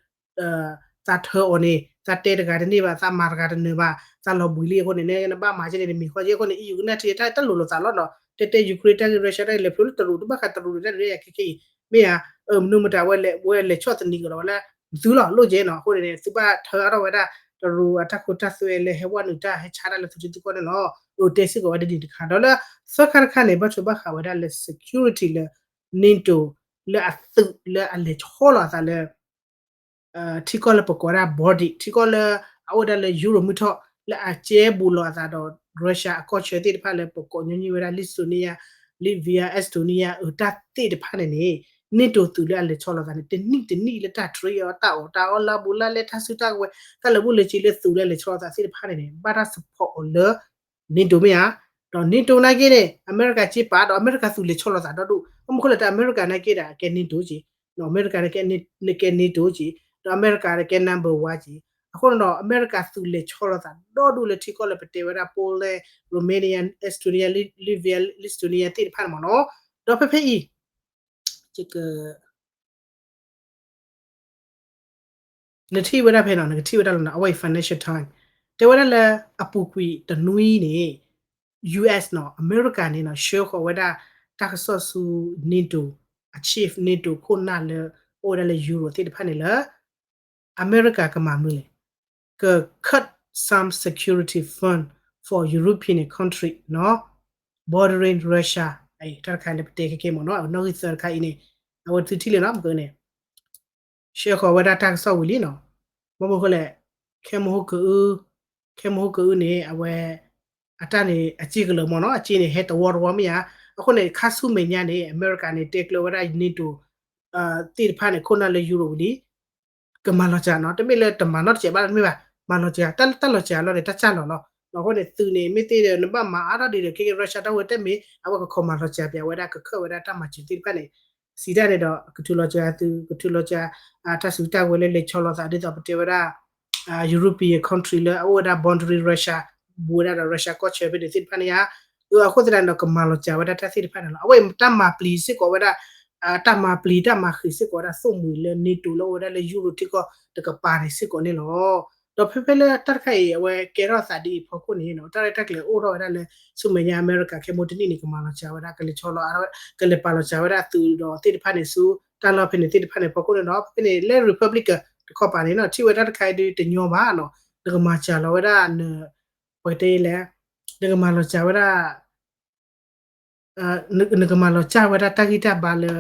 သးထၢအီၤန့ၣ် သးတဲတဂၤတန့ၢ်ဘၣ်, သးမၤတဂၤတနၢၤဘၣ်, သးလီၤဘှံးလံအဃိန့ၣ် နဘၣ်မၤကဲန့ၣ် နမ့ၢ်ဃီကဲအဃိန့ၣ် EU ကနၣ်ထံတၢ်တလိၤလိာ်သးလီၤနီၤ, တဲတဲ Ukraine တၢ်ဂ့ၢ် Russia တၢ်ဂ့ၢ် လဲၤဖျိလၢတရူး တဘၣ်ဃးတရူးန့ၣ် တၢ်ဒုးယၤခဲခဲအံၤ မ့ၢ်ဧါ, မနုၤမတၤဝဲလဲၤဆီၣ်သနံးကဒီးဝဲလၢ သုလီၤ လိၣ်ကဲနီၤ, အဃိန့ၣ် သုဘၣ်ထၢအါထီၣ်ဝဲဒၣ် တရူးအတၢ်ခိတၢ်သွဲလၢဟဲဝဲနုာ်တၢ်ဟဲဆါတၢ်လၢသုထံသုကီၢ်န့ၣ်လီၤ. အတဲစ့ၢ်ကီးဝဲဒ်န့ၣ်တခါ ဒီးလၢ သၢခါတခါန့ၣ် ဘၣ်ထွဲဘၣ်ဃးဝဲဒၣ်လၢ security လၢ NATO လၢအသုးလၢအလဲၤဆီလီၤအသးလၢ ထံကီၢ်လၢပကိးဝဲဒၣ် Baltic ထံကီၢ်လၢအအိၣ်ဝဲဒၣ်လၢ Europe မုၢ်ထီၣ် လၢအကဲဘူးလီၤအသးဒီး Russia အကီၢ်ဆၢသ့ၣ်တဖၣ်လၢပကိးညီနုၢ်ဝဲဒၣ် Lithuania, Latvia, Estonia အတၢ်သ့ၣ်တဖၣ်န့ၣ်န့ၣ် NATO သုးလၢအလဲၤဆီလီၤသးန့ၣ် တနံၣ်တနံၣ်လၢတၢ် trade အီၤ တၢ်အီၣ်တၢ်အီ လါဘူးလါလဲ တၢ်စုတၢ်ကဝဲၤ တၢ်လၢာ်ဘူၣ်လၢာ်စ့လၢသုးလၢအလဲၤဆီလီၤသးသ့ၣ်တဖၣ်န့ၣ်န့ၣ် ဘၣ်တၢ် support အီၤလၢ NATO မ့ၢ်ဧါ. ဒီး NATO နာ်က့န့ၣ် အမဲရကၤစ့ပာ်ဒီး အမဲရကၤသုးလဲၤဆီလီၤသးဒီဒူၣ် ဘၣ်မနုၤဃိလဲၣ် တၢ်အမဲရကၤနာ်က့ဒီး ကဲ NATO က့ၤ, အမဲရကၤန့ၣ်ကဲ NATO က့ၤ, ဒီးအမဲရကၤန့ၣ်ကဲ number one က့ၤ. အဃိန့ၣ်ဒီး အမဲရကၤသုးလဲၤဆီလီၤသးဒီဒူၣ်လၢထံကီၢ်လၢပတဲဝဲဒၣ် Poland, Romania, Estonia, Latvia, Lithuania သ့ၣ်တဖၣ်န့ၣ်မ့ၢ်နီၤ. ဒီးဖဲဖဲအံၤ နထံၣ်ဝဲဒၣ်ဖဲနီၤ နကထံၣ်ဝဲဒၣ်လီၤနီၤ အဝဲအံၤ Financial Times တဲဝဲဒၣ်လၢအပူၤကွံာ်တနွံန့ၣ် US နီၤ အမဲရကၤန့ၣ်နီၤ ဆှၢဃီၤဝဲဒၣ်တၢ်ကစီၣ်ဆူ NATO အ chief NATO ခိၣ်နၢ်လၢအိၣ်ဝဲဒၣ်လၢ Europe သ့ၣ်တဖၣ်န့ၣ်လၢ အမဲရကၤကမၤမနုၤလဲၣ်, က cut some security fund for European country နီၤ bordering Russia တၢ်တခါလၢပတဲခဲကဲမ့ၢ်နီၤ နီၣ်ဂံၢ်သၢတခါအံၤန့ၣ် အဝဲသုထံၣ်လံနီၤ ပကန့ၣ် ဆှၢဃီၤဝဲဒၣ်တၢ်ကစီၣ်ဝံၤလံနီၤ. ဘၣ်မနုၤဃိလဲၣ် ခဲမဟိကအု ခဲမဟိကအုန့ၣ် အဝဲ အတၢ်န့ၣ် အစ့ကလၢာ်မ့ၢ်နီၤ အစ့န့ၣ် ဟဲတဝီတဝီမ့ၢ်ဧါ. အဃိန့ၣ် ခါဆူမဲာ်ညါန့ၣ် အမဲရကၤန့ၣ် တဲကျၢၤဝဲဒၣ် NATO သ့ၣ်တဖၣ်န့ၣ် ခိၣ်နၢ်လၢ Europe ဝံၤလံ ကမၤလီၤစှၤနီၤ တမ့ၢ်လၢတမၤနီတစဲးဘၣ်တမ့ၢ်ဘၣ် မၤလီၤစှၤ တၢ်လီၤစှၤလီၤန့ၣ် တၢ်စၢ်လီၤလီၤ. အဃိန့ၣ် သုးန့ၣ် မ့ၢ်သ့ဒီး နဘၣ်မၤအါထီၣ်ဒ်ဒီး ခဲကဲ Russia တၢ်ဝဲတမ့ၢ် အဝဲကခိးမၤလီၤစှၤပၠးဝဲဒၣ် ကခၢၣ်ဝဲဒၣ်တၢ်မၤစၢၤသ့ၣ်တဖၣ်န့ၣ် စံးတၢ်န့ၣ်ဒီး ကထုးလီၤစှၤသုး ကထုးလီၤစှၤ တၢ်စုတၢ်ဝဲၤလၢလဲၤဆီလီၤသး ဒ်သိးပတဲဝဲဒၣ် European country လၢအအိၣ်ဝဲဒၣ် boundary Russia ဘူးဝဲဒၣ်ဒီး Russia ကီၢ်ဆၢဖဲန့ၣ်သ့ၣ်တဖၣ်န့ၣ်ဧါ. အဃိသတးန့ၣ်ဒီး ကမၤလီၤစှၤဝဲဒၣ်တၢ်သ့ၣ်တဖၣ်န့ၣ်လီၤ. အဝဲအံၤတၢ်မၤပျံၤစ့ၢ်ကီးဝဲဒၣ် တၢ်မၤပျံၤတၢ်မၤဃံးစ့ၢ်ကီးဝဲဒၣ် သိၣ်မှံၤလၢ NATO လၢအိၣ်ဝဲဒၣ်လၢ Europe ထံကီၢ်တကပၤန့ၣ်စ့ၢ်ကီးန့ၣ်လီၤ. ဒီးဖဲဖဲလၢတၢ်တခါအံၤ အဝဲကဲထီၣ်သးဒ်အံၤဖီခိၣ်န့ၣ် တၢ်ရဲၣ်တၢ်ကျဲၤအိၣ်ထီၣ်ဝဲဒၣ်လၢ ဆူမဲာ်ညါအမဲရကၤခဲမိၣ်တနံၣ်န့ၣ် ကမၤလီၤစှၤဝဲဒၣ် ကလဲၤဆီလီၤ ကလဲၤပာ်လီၤစှၤဝဲဒၣ်သုးဒီးသ့ၣ်တဖၣ်န့ၣ်ဆူ တၢ်လီၢ်ဖဲန့ၣ်သ့ၣ်တဖၣ်န့ၣ် ဖီခိၣ်န့ၣ်ဒီး ဖဲဖဲန့ၣ် လၢ Republican တခီပၤန့ၣ်နီၤ ထံၣ်ဝဲဒၣ်တၢ်တခါအံၤဒုးတညီဘၣ်နီၤ နကမၤစှၤလီၤဝဲဒၣ် ပကတဲလဲၣ် နကမၤလီၤစှၤဝဲဒၣ် နကမၤလီၤစှၤဝဲဒၣ်တၢ်ဂံၢ်တၢ်ဘါလၢ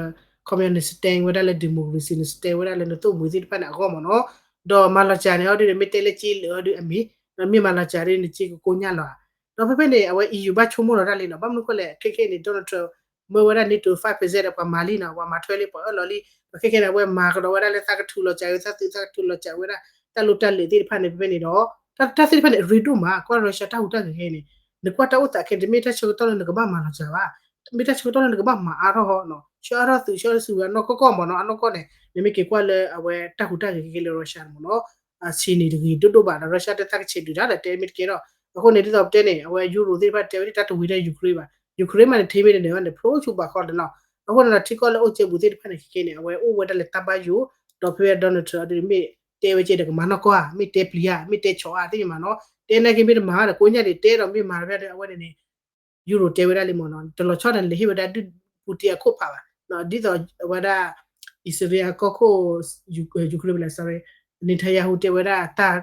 ခီပညီ န stand ဝဲဒၣ်လၢ democracy န stand ဝဲဒၣ်လၢနသိၣ်မှံၤသ့ၣ်တဖၣ်န့ၣ်အဂီၢ်မ့ၢ်နီၤ. ဒီးမၤလီၤစှၤန့ၣ်အီၤဒ်န့ၣ် မ့ၢ်တဲလၢက့လၢာ်အီၤဒုးအမ့ၢ် မ့ၢ်မၤလီၤစှၤဒ်န့ၣ် က့ကကိညၢ်လီၤဧါ. ဒီးဖဲဖဲန့ၣ် အဝဲ E U ဘၣ်ဆိကမိၣ်လီၤတၢ်လံနီၤ. ဘၣ်မနုၤဃိလဲၣ် ခဲခဲန့ၣ် Donald Trump မၢဝဲဒၣ် NATO five percent ဒီးပှၤမၤလံနီၤ ပှၤမၤထွဲလံ ပှၤအၢၣ်လီၤလံ. ဒီးခဲခဲန့ၣ် အဝဲမၤကဒီးဝဲဒၣ်လၢသးကထုးလီၤစှၤ သးသုးသးကထုးလီၤစှၤဝဲဒၣ် တၢ်လိၣ်တၢ်လဲၤသ့ၣ်တဖၣ်န့ၣ် ဖဲဖဲန့ၣ်ဒီး တၢ်တၢ်သ့ၣ်တဖၣ်န့ၣ် အရ့ဒိၣ်မး ကွၢ် Russia တၢ်ဟူးတၢ်ဂဲၤခဲန့ၣ် နကွၢ်တၢ်အိၣ်သးခဲန့ၣ် တမ့ၢ်တၢ်ဆၢကတီၢ်လၢနကဘၣ်မၤလီၤစှၤဘၣ်. တမ့ၢ်တၢ်ဆၢကတီၢ်လၢနကဘၣ်မၤအါထီၣ်ဟီနီၤ ဆှၢအါထီၣ်သုး ဆှၢအါထီၣ်သုးဝဲအနီၢ်ကီၢ်ကီၢ်မ့ၢ်နီၤ အနီၢ်ကီၢ်န့ၣ် နမ့ၢ်က့ၤကွၢ်လၢအဝဲတၢ်ဟူးတၢ်ဂဲၤခဲခဲလၢ Russia န့ၣ်မ့ၢ်နီၤ ဆံးန့ၣ်တဂ့ၤဒိၣ်ဒိၣ်ဘၣ်ဒီး Russia တသးကဆံးဒုးတၢ်ဒီးတဲမ့ၢ်တကဲထီၣ်. အဃိန့ၣ် ဒ်သိးပတဲန့ၣ် အဝဲ Europe သ့ၣ်တဖၣ်တဲဝဲဒၣ်တၢ်တဝံၤဒီး Ukraine ဘၣ် Ukraine မးန့ၣ် ထဲမ့ၢ်တန့ၢ်ဘၣ်န့ၣ် ဖျိဆူဘးခီတနီၤ. အဃိန့ၣ်ဒီး ထံကီၢ်လၢအိၣ်ကဲဘူးသ့ၣ်တဖၣ်န့ၣ် ခဲခဲန့ၣ် အဝဲအိၣ်ဝဲဒၣ်လၢတၢ်ဘၣ်ယိၣ် ဒီးဖဲဖဲ Donald Trump အဒုးမ့ၢ်တဲဝဲကဲဒီး ကမၤနီၢ်ကီၢ်ဧါ မ့ၢ်တဲပျံၤဧါ မ့ၢ်တဲဆီးဧါ သ့ၣ်ညါမးနီၤ တဲနာ်က့မ့ၢ်တမၤဘၣ်ဒီး ကိးညါဒံးတဲဒီးမ့ၢ်မၤတဖဲဒီး အဝဲန့ၣ်န့ၣ် Europe တဲဝဲဒၣ်လံမ့ၢ်နီၤ တလီၤဆီဒီးနလဲၤဟ့ၣ်ဝဲဒၣ်ဒုၣ်ပူတံအခိၣ်ဖးဘၣ် ဒ်သိးဝဲဒၣ် အံၣ်စရ့လးအကီၢ်ခိၣ် Ukraine လဲၣ် sorry Netanyahu တဲဝဲဒၣ် တၢ်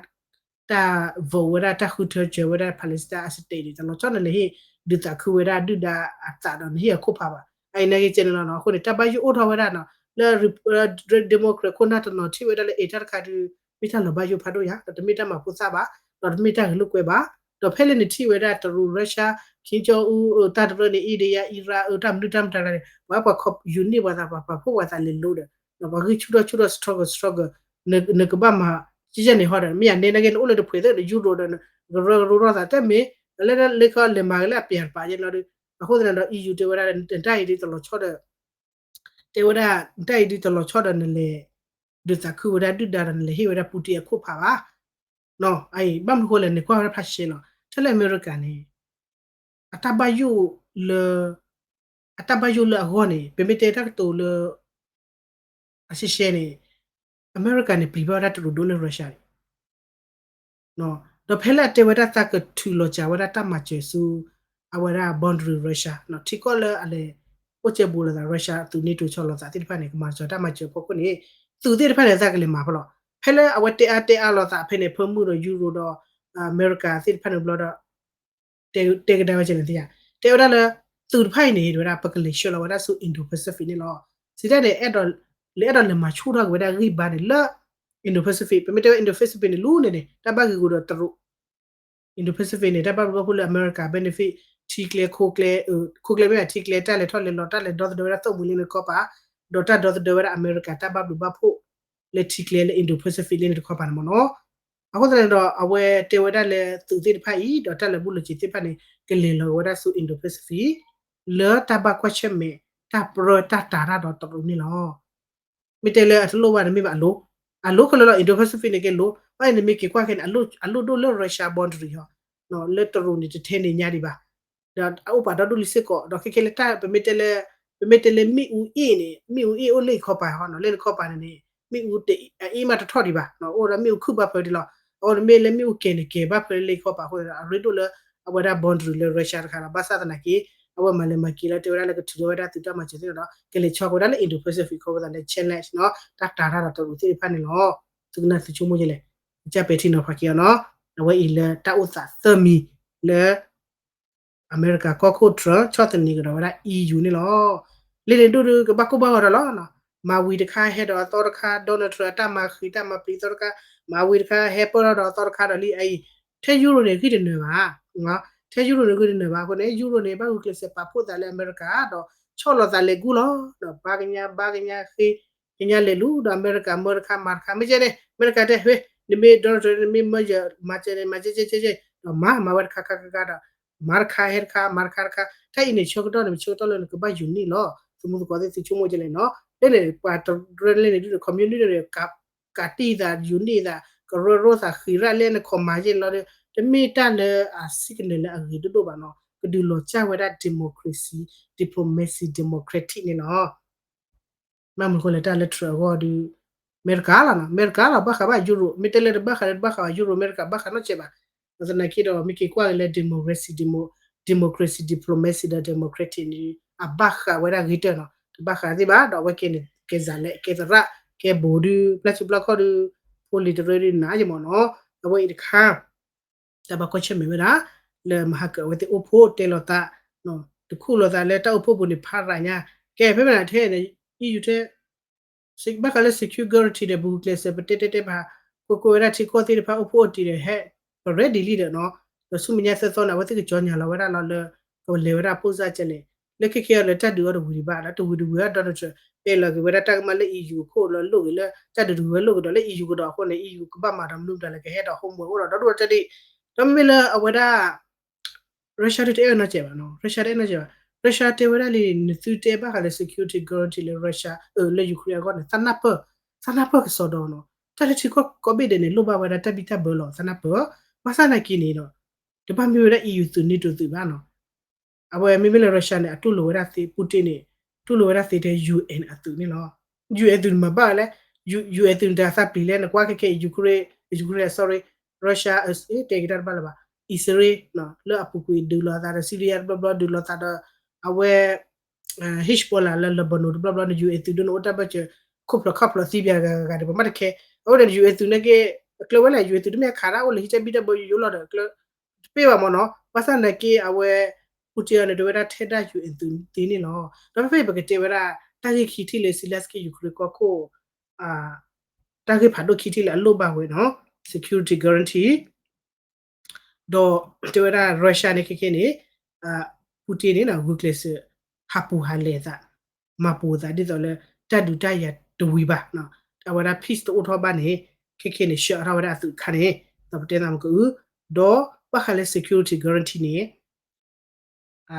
vote ဝဲဒၣ်တၢ်ဃုထၢစၢၤဝဲဒၣ် Palestine အ state န့ၣ် တလီၤဆီဒီးနလဲၤဟ့ၣ်ဒုးသးခုဝဲဒၣ်ဒုၣ်ဒါအသးဒီးနဟ့ၣ်အခိၣ်ဖးဘၣ် အအံၤနာ်က့ကဲန့ၣ်လီၤနီၤ. အဃိန့ၣ် တၢ်ဘၣ်ယိၣ်အိၣ်ထီၣ်ဝဲဒၣ်နီၤ လၢ Democrat ခိၣ်နၢ်တနီၤထံၣ်ဝဲဒၣ်လၢ အ့ တၢ်တခါဒုး မ့ၢ်တၢ်လီၤဘၣ်ယိၣ်ဖးဒိၣ်ယါ ဒီးတမ့ၢ်တၢ်မၤဖိသၣ်ဘၣ် ဒီးတမ့ၢ်တၢ်ဂဲၤလိာ်ကွဲဘၣ် ဒီးဖဲလၢနထံၣ်ဝဲဒၣ်တရူး Russia Kim Jong Un တၢ်တရၢန့ၣ် India Iran တၢ်မနုၤတၢ်မတၤလဲၣ်န့ၣ် ပှၤပှၤ unite ပှၤသး ပှၤပာ်ဖှိၣ်ပှၤသးလဲၤလိၤဒီး ပှၤဂံၢ်ဆူၣ်ထီၣ်ဆူၣ်ထီၣ် struggle struggle နကဘၣ်မၤ ကဲန့ၣ်ဟီဒီး မ့ၢ်ယၤနဲနာ်က့ နအိၣ်လၢတဖှဲးသ့ၣ်ဒီး Europe ဒီး ကရၢကရိထီၣ်သး တမ့ၢ် လၢလၢခီလဲၤမၤက့ၤလၢအပျၤတပာ်ယဲလီၤဒီး အဃိသတးဒီး EU တဲဝဲဒၣ် တၢ်အံၤဒုးတလီၤဆီဒီး တဲဝဲဒၣ် တၢ်အံၤဒုးတလီၤဆီဒီးနလဲၤ ဒုးသးခုဝဲဒၣ်ဒုၣ်ဒါဒီးနလဲၤဟ့ၣ်ဝဲဒၣ် Putin အခိၣ်ဖးဘၣ် အအံၤ ဘၣ်မနုၤဃိလဲၣ် နကွၢ်ဝဲဒၣ်ဖးရှဲလီၤ ထဲလၢအမဲရကၤန့ၣ် အတၢ်ဘၣ်ယိၣ်လၢ အတၢ်ဘၣ်ယိၣ်လၢအဂီၢ်န့ၣ် ပမ့ၢ်တဲတၢ်ကတိၤလၢ အရှဲရှဲန့ၣ် အမဲရကၤန့ၣ် ပျံၤဘၣ်ဝဲဒၣ်တရူးဒိၣ်လၢ Russia န့ၣ် ဒီးဖဲလၢအတဲဝဲဒၣ်သးကထုးလီၤစှၤဝဲဒၣ်တၢ်မၤစၢၤဆူ အဝဲဒၣ် boundary Russia ထံကီၢ်လၢအလဲၤအိၣ်ကဲဘူးလိာ်သး Russia အသုး NATO ဆီလီၤသးသ့ၣ်တဖၣ်န့ၣ် ကမၤစၢၤတၢ်မၤစၢၤဖီခိၣ်န့ၣ် သုးသ့ၣ်တဖၣ်န့ၣ် သးကလဲၤမၤဖဲလီၤ ဖဲလၢအဝဲတဲအါတဲအါလိာ်သးဖဲန့ၣ် ဖၢမုၢ်ဒီး Europe ဒီး အမဲရကၤသ့ၣ်တဖၣ်န့ၣ်ဘျီဒီး တဲကဒါဝဲကဲန့ၣ်သ့ဧါ တဲဝဲဒၣ်လၢ သုးတဖၣ်အံၤန့ၣ် တဲဝဲဒၣ် ပကလဲၤဆှၢလီၤဝဲဒၣ်ဆူ Indo-Pacific န့ၣ်လီၤ စံးတၢ်န့ၣ် လဲၤအဲၣ်ဒိးလဲၤမၤဆူၣ်ထီၣ်က့ၤဝဲဒၣ်ဂံၢ်ဘါန့ၣ် လၢ Indo-Pacific ပမ့ၢ်တဲဝဲ Indo-Pacific န့ၣ် လူန့ၣ်န့ၣ် တၢ်ဘၣ်ဂ့ၤဂူာ်ဒီးတရူး Indo-Pacific န့ၣ် တၢ်ဘၣ်ဘျုးဘၣ်ဖှိၣ်လၢ America benefit ထံကျဲ ခိကျဲ ခိကျဲမ့ၢ်ဘၣ် ထံကျဲ တၢ်လဲၤထီၣ်လဲၤလီၤ တၢ်လဲၤဒီသဒၢဝဲဒၣ်သိၣ်မှံၤလၢန့ၣ်တခီပၤ ဒီးတၢ်ဒီသဒၢဝဲဒၣ် America တၢ်ဘၣ်ဘျုးဘၣ်ဖှိၣ် လၢထံကျဲလၢ Indo-Pacific လၢန့ၣ်တခီပၤန့ၣ်မ့ၢ်နီၤ. အဃိသတးန့ၣ်ဒီး အဝဲတဲဝဲဒၣ်လၢသုးသ့ၣ်တဖၣ်အံၤ ဒီးတၢ်လၢာ်ဘူၣ်လၢာ်စ့ၤသ့ၣ်တဖၣ်န့ၣ် ကလဲၤလီၤက့ၤဝဲဒၣ်ဆူ Indo-Pacific လၢတၢ်ဘၣ်ကွၢ်ဆၢၣ်မဲာ် တၢ်ပြၢတၢ်တၤတၢ်ဒီးတရူးန့ၣ်လီၤ. မ့ၢ်တဲလၢအတလိၣ်ဘၣ်န့ၣ်မ့ၢ်ဘၣ်အလိၣ်, အလိၣ်ခဲလၢာ်လီၤ Indo-Pacific န့ၣ်က့လိၣ်, ဘၣ်အံၤန့ၣ်မ့ၢ်က့ၤကွၢ်ခဲန့ၣ် အလိၣ်ဒိၣ်လၢ Russia boundary ဟီ, လၢတရူးန့ၣ် တထဲန့ၣ်ညါဒံးဘၣ်, ဒီးအအိၣ်ပာ်ဒီဒူၣ်လံစ့ၢ်ကီး, ဒီးခဲခဲလၢတၢ် ပမ့ၢ်တဲလၢ ပမ့ၢ်တဲလၢမ့ၣ်အူအ့ၣ်န့ၣ် မ့ၣ်အူအ့ၣ်အိၣ်လၢခီပၤဟီနီၤ, လၢနခီပၤန့ၣ်န့ၣ် မ့ၣ်အူအ့ၣ်မးတထီၣ်ဒံးဘၣ်, အိၣ်ဒီးမ့ၣ်အူခုၣ်ဘၣ်ဖဲဒံးလီၤ, အဃိန့ၣ်မ့ၢ်လၢမ့ၣ်အူကဲၤန့ၣ်ကဲၤဘၣ်ဖဲလၢလၢခီပၤအဃိန့ၣ်ဒီး အရ့ဒိၣ်လၢ အဝဲဒၣ် boundary လၢ Russia တခါဒီး ဘၣ်ဆၣ်သနာ်က့ အဝဲမၤလဲၤမၤက့ၤလၢတဲဝဲဒၣ်လၢကထုးထီၣ်ဝဲဒၣ်သုးတၢ်မၤစၢၤသ့ၣ်ဒီး ကလဲၤဆီကွၢ်ဝဲဒၣ်လၢ Indo-Pacific ခီပၤသးလၢ challenge နီၤ, တၢ်တၤတၢ်ဒီးတရူးသ့ၣ်တဖၣ်န့ၣ်လီၤ. သုကနၣ်သုဆိကမိၣ်ယဲလဲၣ်, ကစၢ်ပဲာ်ထံနီၤဖးက့ၤအီၤနီၤ, အဝဲအံၤလၢတၢ်အိၣ်သးသၢမံၤလၢ အမဲရကၤကီၢ်ခိၣ် Trump ဆီၣ်သနံးကဒီးဝဲဒၣ် E U န့ၣ်လီၤ. လၢန့ၣ်ဒိၣ်ဒုးကဘၣ်ကိၢ်ဘၣ်ဂီၤဒီးလီၤ, မၤဝံၤတခါဟဲဒီးအသီတခါ, Donald Trump အတၢ်မၤဃံးတၢ်မၤပျံၤသီတခါ, မၤဝံၤတခါဟဲပၢၢ်ထီၣ်ဒီးအသီတခါဒီးလံအအံၤ, ထဲ Euro န့ၣ်ဂံၢ်တနၢၤဘၣ်, ထဲ Euro န့ၣ်ဂံၢ်တနၢၤဘၣ်အဃိန့ၣ် Euro န့ၣ် ဘၣ်ဂုာ်ကျဲးစၢးပာ်ဖှိၣ်သးလၢအမဲရကၤဒီး ဆီၣ်လီၤသးလဲၤကူၣ်လီၤ, ဒီးဘါကညါဘါကညါဃ့ ကညါလဲၤလူၤဒီးအမဲရကၤမၢတခါမၤတခါ မ့ၢ်ကဲန့ၣ် အမဲရကၤတဲ ဟဲ နမ့ၢ် Donald Trump နမ့ၢ်မၢယမၤကဲန့ၣ် မၤကဲကဲကဲကဲ ဒီးမၤမၤဝဲတခါခါခါခါဒီး မၤတခါဟဲတခါ မၤတခါတခါ တၢ်အံၤန့ၣ် ဆၢကတီၢ်န့ၣ် မ့ၢ်ဆၢကတီၢ်လၢနကဘၣ် unite လီၤ. သုးမုၢ်သကိးသ့ၣ်သုဆိကမိၣ်ကဲလဲၣ်နီၤ လၢန့ၣ် ပှၤတရၢလၢန့ၣ်ဒုး community န့ၣ် ကးတံၢ်သး unite သး ကရၢရိသးဃံးရၣ်လၢနခီၣ်မၤယဲၢ်န့ၣ်လီၤဒီး တမ့ၢ်တၢ်လၢအ signal လၢအဂ့ၤဒိၣ်ဒိၣ်ဘၣ်နီၤ ကဒုးလီၤစၢ်ဝဲဒၣ် democracy diplomacy democratic န့ၣ်လီၤ. မ့ၢ်မနုၤဃိလဲၣ် တၢ်လၢ Trump အဂီၢ်ဒီး အမဲရကၤလီၤနီၤ အမဲရကၤလီၤ ဘၣ်ဃးဘၣ် Euro မ့ၢ်တဲလၢတဘၣ်ဃးလၢတဘၣ်ဃးဘၣ် Euro အမဲရကၤဘၣ်ဃးနီတစဲးဘၣ်. သနာ်က့ဒီး မ့ၢ်က့ၤကွၢ်က့ၤလၢ democracy demo democracy diplomacy ဒီး democratic န့ၣ် အဘၣ်ဃးဝဲဒၣ်ဂ့ၤတၢၢ်နီၤ တဘၣ်ဃးသ့ၣ်ဘၣ် ဒီးအဝဲကဲန့ၣ် ကဲစးလဲ ကဲသရၣ် ကဲဘိးဒုး ပျၢ်စုပျၢ်ခီၣ်ဒုး ဖိလံၤတရၢဒုးနၤယမ့ၢ်နီၤ အဝဲအံၤတခါ တၢ်ဘၣ်ကွၢ်ဆၢၣ်မဲာ်ဝဲဒၣ် လၢမဟါကၢအဝဲသ့ၣ်အိၣ်ဖှိၣ်တဲလီၤသး တခူၣ်လီၤသးလၢတၢ်အိၣ်ဖှိၣ်ပူၤန့ၣ် ဖးရၤညါ ကဲဖဲမနုၤထဲန့ၣ် EU ထဲ ဘၣ်ဃးလၢ security ဒီး ပဂုာ်ကျဲးစၢး ပတဲတဲတဲပှၤ ကွဲးကွဲးဝဲဒၣ်ထံကီၢ်သ့ၣ်တဖၣ်အိၣ်ဖှိၣ်အိၣ်တံၢ်ဒီးဟဲ ပ ready လံဒီးနီၤ ဒီးဆူမဲာ်ညါသၢသီန့ၣ် အဝဲသ့ၣ်ကကြေညာလီၤဝဲဒၣ်လီၤလၢ ကလဲၤဝဲဒၣ် ပိၢ်စၢ်ကဲလဲၣ် လၢခဲခဲအံၤလၢတၢ်ဒုးအီၤတဝံၤဒံးဘၣ် ဒီးတဝံၤတဝံၤအီၤ Donald Trump ပဲာ်လီၤက့ၤဝဲဒၣ်တၢ်ကမၣ်လၢ EU အခိၣ်လီၤလိၣ်က့ၤလၢ တၢ်ဒုးတဝံၤဝဲလိၣ်က့ၤဒီးလၢ EU ကဒီးအဃိန့ၣ် EU ကဘၣ်မၤဒီးမနုၤမတၤလဲၣ် ကဟဲဒီး homework အိၣ်ဒီးဒီဒူၣ်ဒီထၢဒံး ဒီးမ့မ့ၢ်လၢအဝဲဒၣ် Russia ဒုးတအဲၣ်ဝဲနီတစဲးဘၣ်နီၤ Russia တအဲၣ်နီတစဲးဘၣ် Russia တဲဝဲဒၣ်လံ နသုတဲဘၣ်ဃးလၢ security guarantee လၢ Russia အၢ လၢ Ukraine အဂီၢ်န့ၣ် သးနၢ်ပၢၢ် သးနၢ်ပၢၢ်ကစီဒီးနီၤ တၢ်လၢထံကီၢ်ကိးဘ့ၣ်ဒဲးန့ၣ် လိၣ်ဘၣ်ဝဲဒၣ်တၢ်ဘံၣ်တၢ်ဘၢလီၤ သးနၢ်ပၢၢ် ဘၣ်ဆၣ်သနာ်က့န့ၣ်ဒီး တဘၣ်မ့ၢ်ဝဲဒၣ် EU သုး NATO သုးဘၣ်နီၤ အဝဲမ့မ့ၢ်လၢ Russia န့ၣ် အတူၢ်လိာ်ဝဲဒၣ်သ့ Putin န့ၣ် တူၢ်လိာ်ဝဲဒၣ်သ့ထဲ UN အသုးန့ၣ်လီၤ UN သုးန့ၣ်မၤဘၣ်ဝဲလဲၣ် UN သုးန့ၣ်တၢ်သးပျံၤလဲၣ် နကွၢ်ခဲခဲ Ukraine Ukraine sorry Russia တဲက့ၤတၢ်တဘၣ်လၢၤဘၣ် အံၣ်စရ့လး လၢအပူၤကွံာ်ဒုးလိာ်သးဒီး Syria တဘျီဘျီဒုးလိာ်သးဒီး အဝဲ Hezbollah လၢ Lebanon တဘျီဘျီန့ၣ် UN သုးဒိၣ်န့ၣ်အိၣ်တၢ်ဘၢၣ်စၢၤ ခိၣ်ဖျီၣ်ခီၣ်ဖျီၣ်သံပၠးဂၤဂၤဂၤဒီး ပမ့ၢ်တခဲ အဃိန့ၣ် UN သုးန့ၣ်က့ အကျဲဝဲလဲၣ် UN သုးတမ့ၢ်အခးဒၣ်အိၣ်လၢဟံၣ်တၢ်ဘံၣ်တၢ်ဘၢယိယိလီၤဒီး အကျဲ တပ့ၢ်ဘၣ်မ့ၢ်နီၤ ဘၣ်ဆၣ်သနာ်က့ အဝဲ Putin န့ၣ် တဲဝဲဒၣ်ထဲဒၣ် UN သုးသ့န့ၣ်လီၤ. ဒီးဖဲဖဲအံၤပကတဲဝဲဒၣ် တၢ်ဂ့ၢ်ခံထံၣ်လၢ Zelenskyy Ukraine ကီၢ်ခိၣ် တၢ်ဂ့ၢ်ဖးဒိၣ်ခံထံၣ်လၢအလိၣ်ဘၣ်ဝဲနီၤ security guarantee ဒီးတဲဝဲဒၣ် Russia န့ၣ်ခဲခဲန့ၣ် Putin န့ၣ် ဂုာ်ကျဲးစၢး ဟးပူၤဟးလဲၤသး မၤပူၤသးဒ်သိးလၢ တၢ်ဒုးတၢ်ယၤတဝံၤဘၣ် အဝဲဒၣ် peace တအိၣ်ထီၣ်ဘၣ်န့ၣ် ခဲခဲန့ၣ် ဆှၢအါထီၣ်ဝဲဒၣ်အသုးတခါန့ၣ် ဒီးပတဲသးမကအု ဒီးဘၣ်ဃးလၢ security guarantee န့ၣ်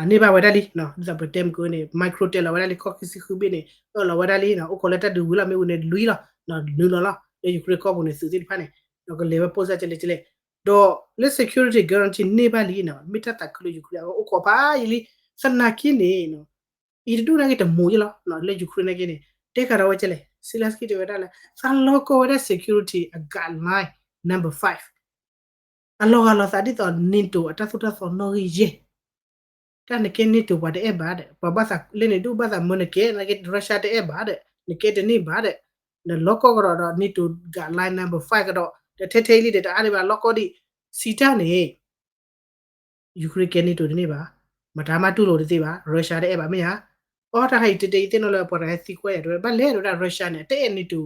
န့ၢ်ဘၣ်ဝဲဒၣ်လံ ဒ်သိးပတဲမကန့ၣ် Macron တဲလီၤဝဲဒၣ်လံ ခီၣ်ခံဆံဃုဘ့ၣ်န့ၣ် အၢၣ်လီၤဝဲဒၣ်လံ အိၣ်ခိးလၢတၢ်ဒုးဝံၤလီၤ မ့ၢ်ဝံၤန့ၣ်လွံၢ်လီၤ နုာ်လီၤလီၤ လၢ Ukraine ကီၢ်ပူၤန့ၣ် သုးသ့ၣ်တဖၣ်န့ၣ် ဒီးကလဲၤဝဲပိၢ်စၢ်ကလဲၣ်ကလဲၣ် ဒီးလၢ security guarantee န့ၢ်ဘၣ်လံန့ၣ် မ့ၢ်တၢ်သးခုလၢ Ukraine အဂီၢ် အိၣ်ခိးဖးယံာ်လံ သနာ်က့န့ၣ် အံၤတဒူၣ်န့ၣ်က့ၤတမူၤယဲလီၤ လၢ Ukraine န့ၣ်က့ၤန့ၣ် တဲဃာ်ဒီးဝဲကလဲၣ် Zelenskyy တဲဝဲဒၣ်လၢ သးလီၤကီဝဲဒၣ် security အ guideline number five အလီၤဂာ်လိာ်သးဒ်သိး NATO အတၢ်သိၣ်တၢ်သီနီၣ်ဂံၢ်ယဲၢ် တၢ်နကဲ NATO ပှၤတအဲၣ်ဘၣ်ဒီး ပှၤဘၣ်သးလၢန့ၣ်ဒူၣ်ဘၣ်သးမၢနကဲ နကဲ Russia တအဲၣ်ဘၣ်ဒီး နကဲတန့ၢ်ဘၣ်ဒီး နလီၤကီကဒီးဒီး NATO guideline number five ကဒီး ဒီးထဲထဲလံဒီးတအါဒံးဘၣ်လီၤကီဒံး စံးတၢ်န့ၣ် Ukraine ကဲ NATO တန့ၢ်ဘၣ် မတၤမးတူၢ်လိာ်တသ့ဘၣ် Russia တအဲၣ်ဘၣ်မ့ၢ်ဧါ အီ တၢ်ခါအံၤတဲတဲယသ့ၣ်နီၣ်လၢပှၤတဂၤဟဲသံကွၢ်ယၤတဲဝဲ ဘၣ်လဲၣ်တဲဝဲဒၣ် Russia န့ၣ် တအဲၣ် NATO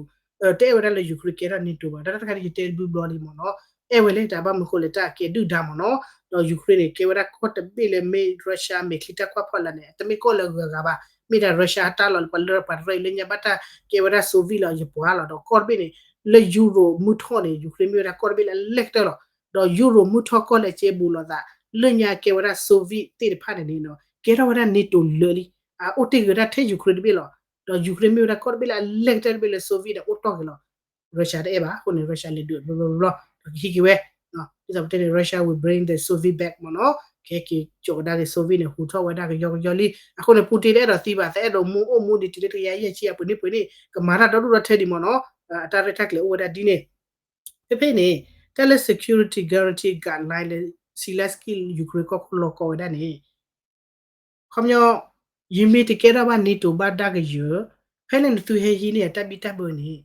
တအဲၣ်ဝဲဒၣ်လၢ Ukraine ကဲထီၣ် NATO ဘၣ် တၢ်တခါဒ်ယတဲတဘျုးဘျီလံမ့ၢ်နီၤ, အဲၣ်ဝဲလၢတၢ်ဘၣ်မနုၤဃိလဲၣ် တၢ်ကဲဒုၣ်ဒါမ့ၢ်နီၤ, ဒီး Ukraine န့ၣ် ကဲဝဲဒၣ်ကီၢ်တဘ့ၣ်လၢမ့ၢ် Russia မဲာ်ချံတၢ်ကွၢ်ဖီလာ်န့ၣ် တမ့ၢ်ကီၢ်လၢအဂၤဂၤဘၣ်, မ့ၢ်ဒၣ် Russia အတၢ်လီၢ်လၢပှၤလၢပှၤတရၢအံၤလၢညါဘၣ်တၢ်ကဲဝဲဒၣ် Soviet လီၤ ယပှၤလီၤ ဒီးကီၢ်တဘ့ၣ်န့ၣ် လၢ Europe မုၢ်ထီၣ်န့ၣ် Ukraine မ့ၢ်ဝဲဒၣ်ကီၢ်တဘ့ၣ်လၢအလဲၢ်ကတၢၢ်လီၤ, ဒီး Europe မုၢ်ထီၣ်ကီၢ်လၢအကဲဘူးလိာ်သး လၢညါကဲဝဲဒၣ် Soviet သ့ၣ်တဖၣ်န့ၣ်န့ၣ် ကဲထီၣ်ဝဲဒၣ် NATO လၢာ်လံ, အအိၣ်တ့ၢ်ဂ့ၤဝဲဒၣ်ထဲ Ukraine တဘ့ၣ်လီၤ, ဒီး Ukraine မ့ၢ်ဝဲဒၣ်ကီၢ်တဘ့ၣ်လၢအလဲၢ်ကတၢၢ်တဘ့ၣ်လၢ Soviet န့ၣ် အိၣ်တီၢ်က့ၤလီၤ, Russia တအဲၣ်ဘၣ်, အဃိန့ၣ် Russia လဲၤဒုးဘျီဘျီဘျီ ဒီးကဟံးက့ၤဝဲ ဒ်သိးပတဲန့ၣ် Russia will bring the Soviet back မ့ၢ်နီၤ, ကဟဲက့ၤကၠီးကဒါက့ၤ Soviet န့ၣ် ဟူးထီၣ်ဝဲဒၣ်ကယီကယီလံ, အဃိန့ၣ် Putin တအဲၣ်ဒိးသံဘၣ်, သးအဲၣ်ဒိးမူအိၣ်မူဒံးတုၤလၢတကယၤယဲၢ်ဆံအပှ့ၤန့ၢ်ပှ့ၤန့ၣ် ကမၤတၢ်ဒီဒူၣ်ဒီထၢဒံးမ့ၢ်နီၤ, အတၢ်ရဲၣ်တၢ်ကျဲၤအိၣ်ဝဲဒၣ်ဒ်န့ၣ်, ဖဲဖဲန့ၣ် တၢ်လၢ security guarantee guideline လၢ Zelensky Ukraine ကီၢ်ခိၣ်လီၤကီဝဲဒၣ်န့ၣ် ခီပညီ ယမ့ၢ်တကဲထီၣ်ဘၣ် NATO ဘၣ်ဒၣ်ကယၢၤ, ဖဲလၢနသုဟဲဟံးန့ၢ်ယတၢ်ဘံၣ်တၢ်ဘၢန့ၣ်,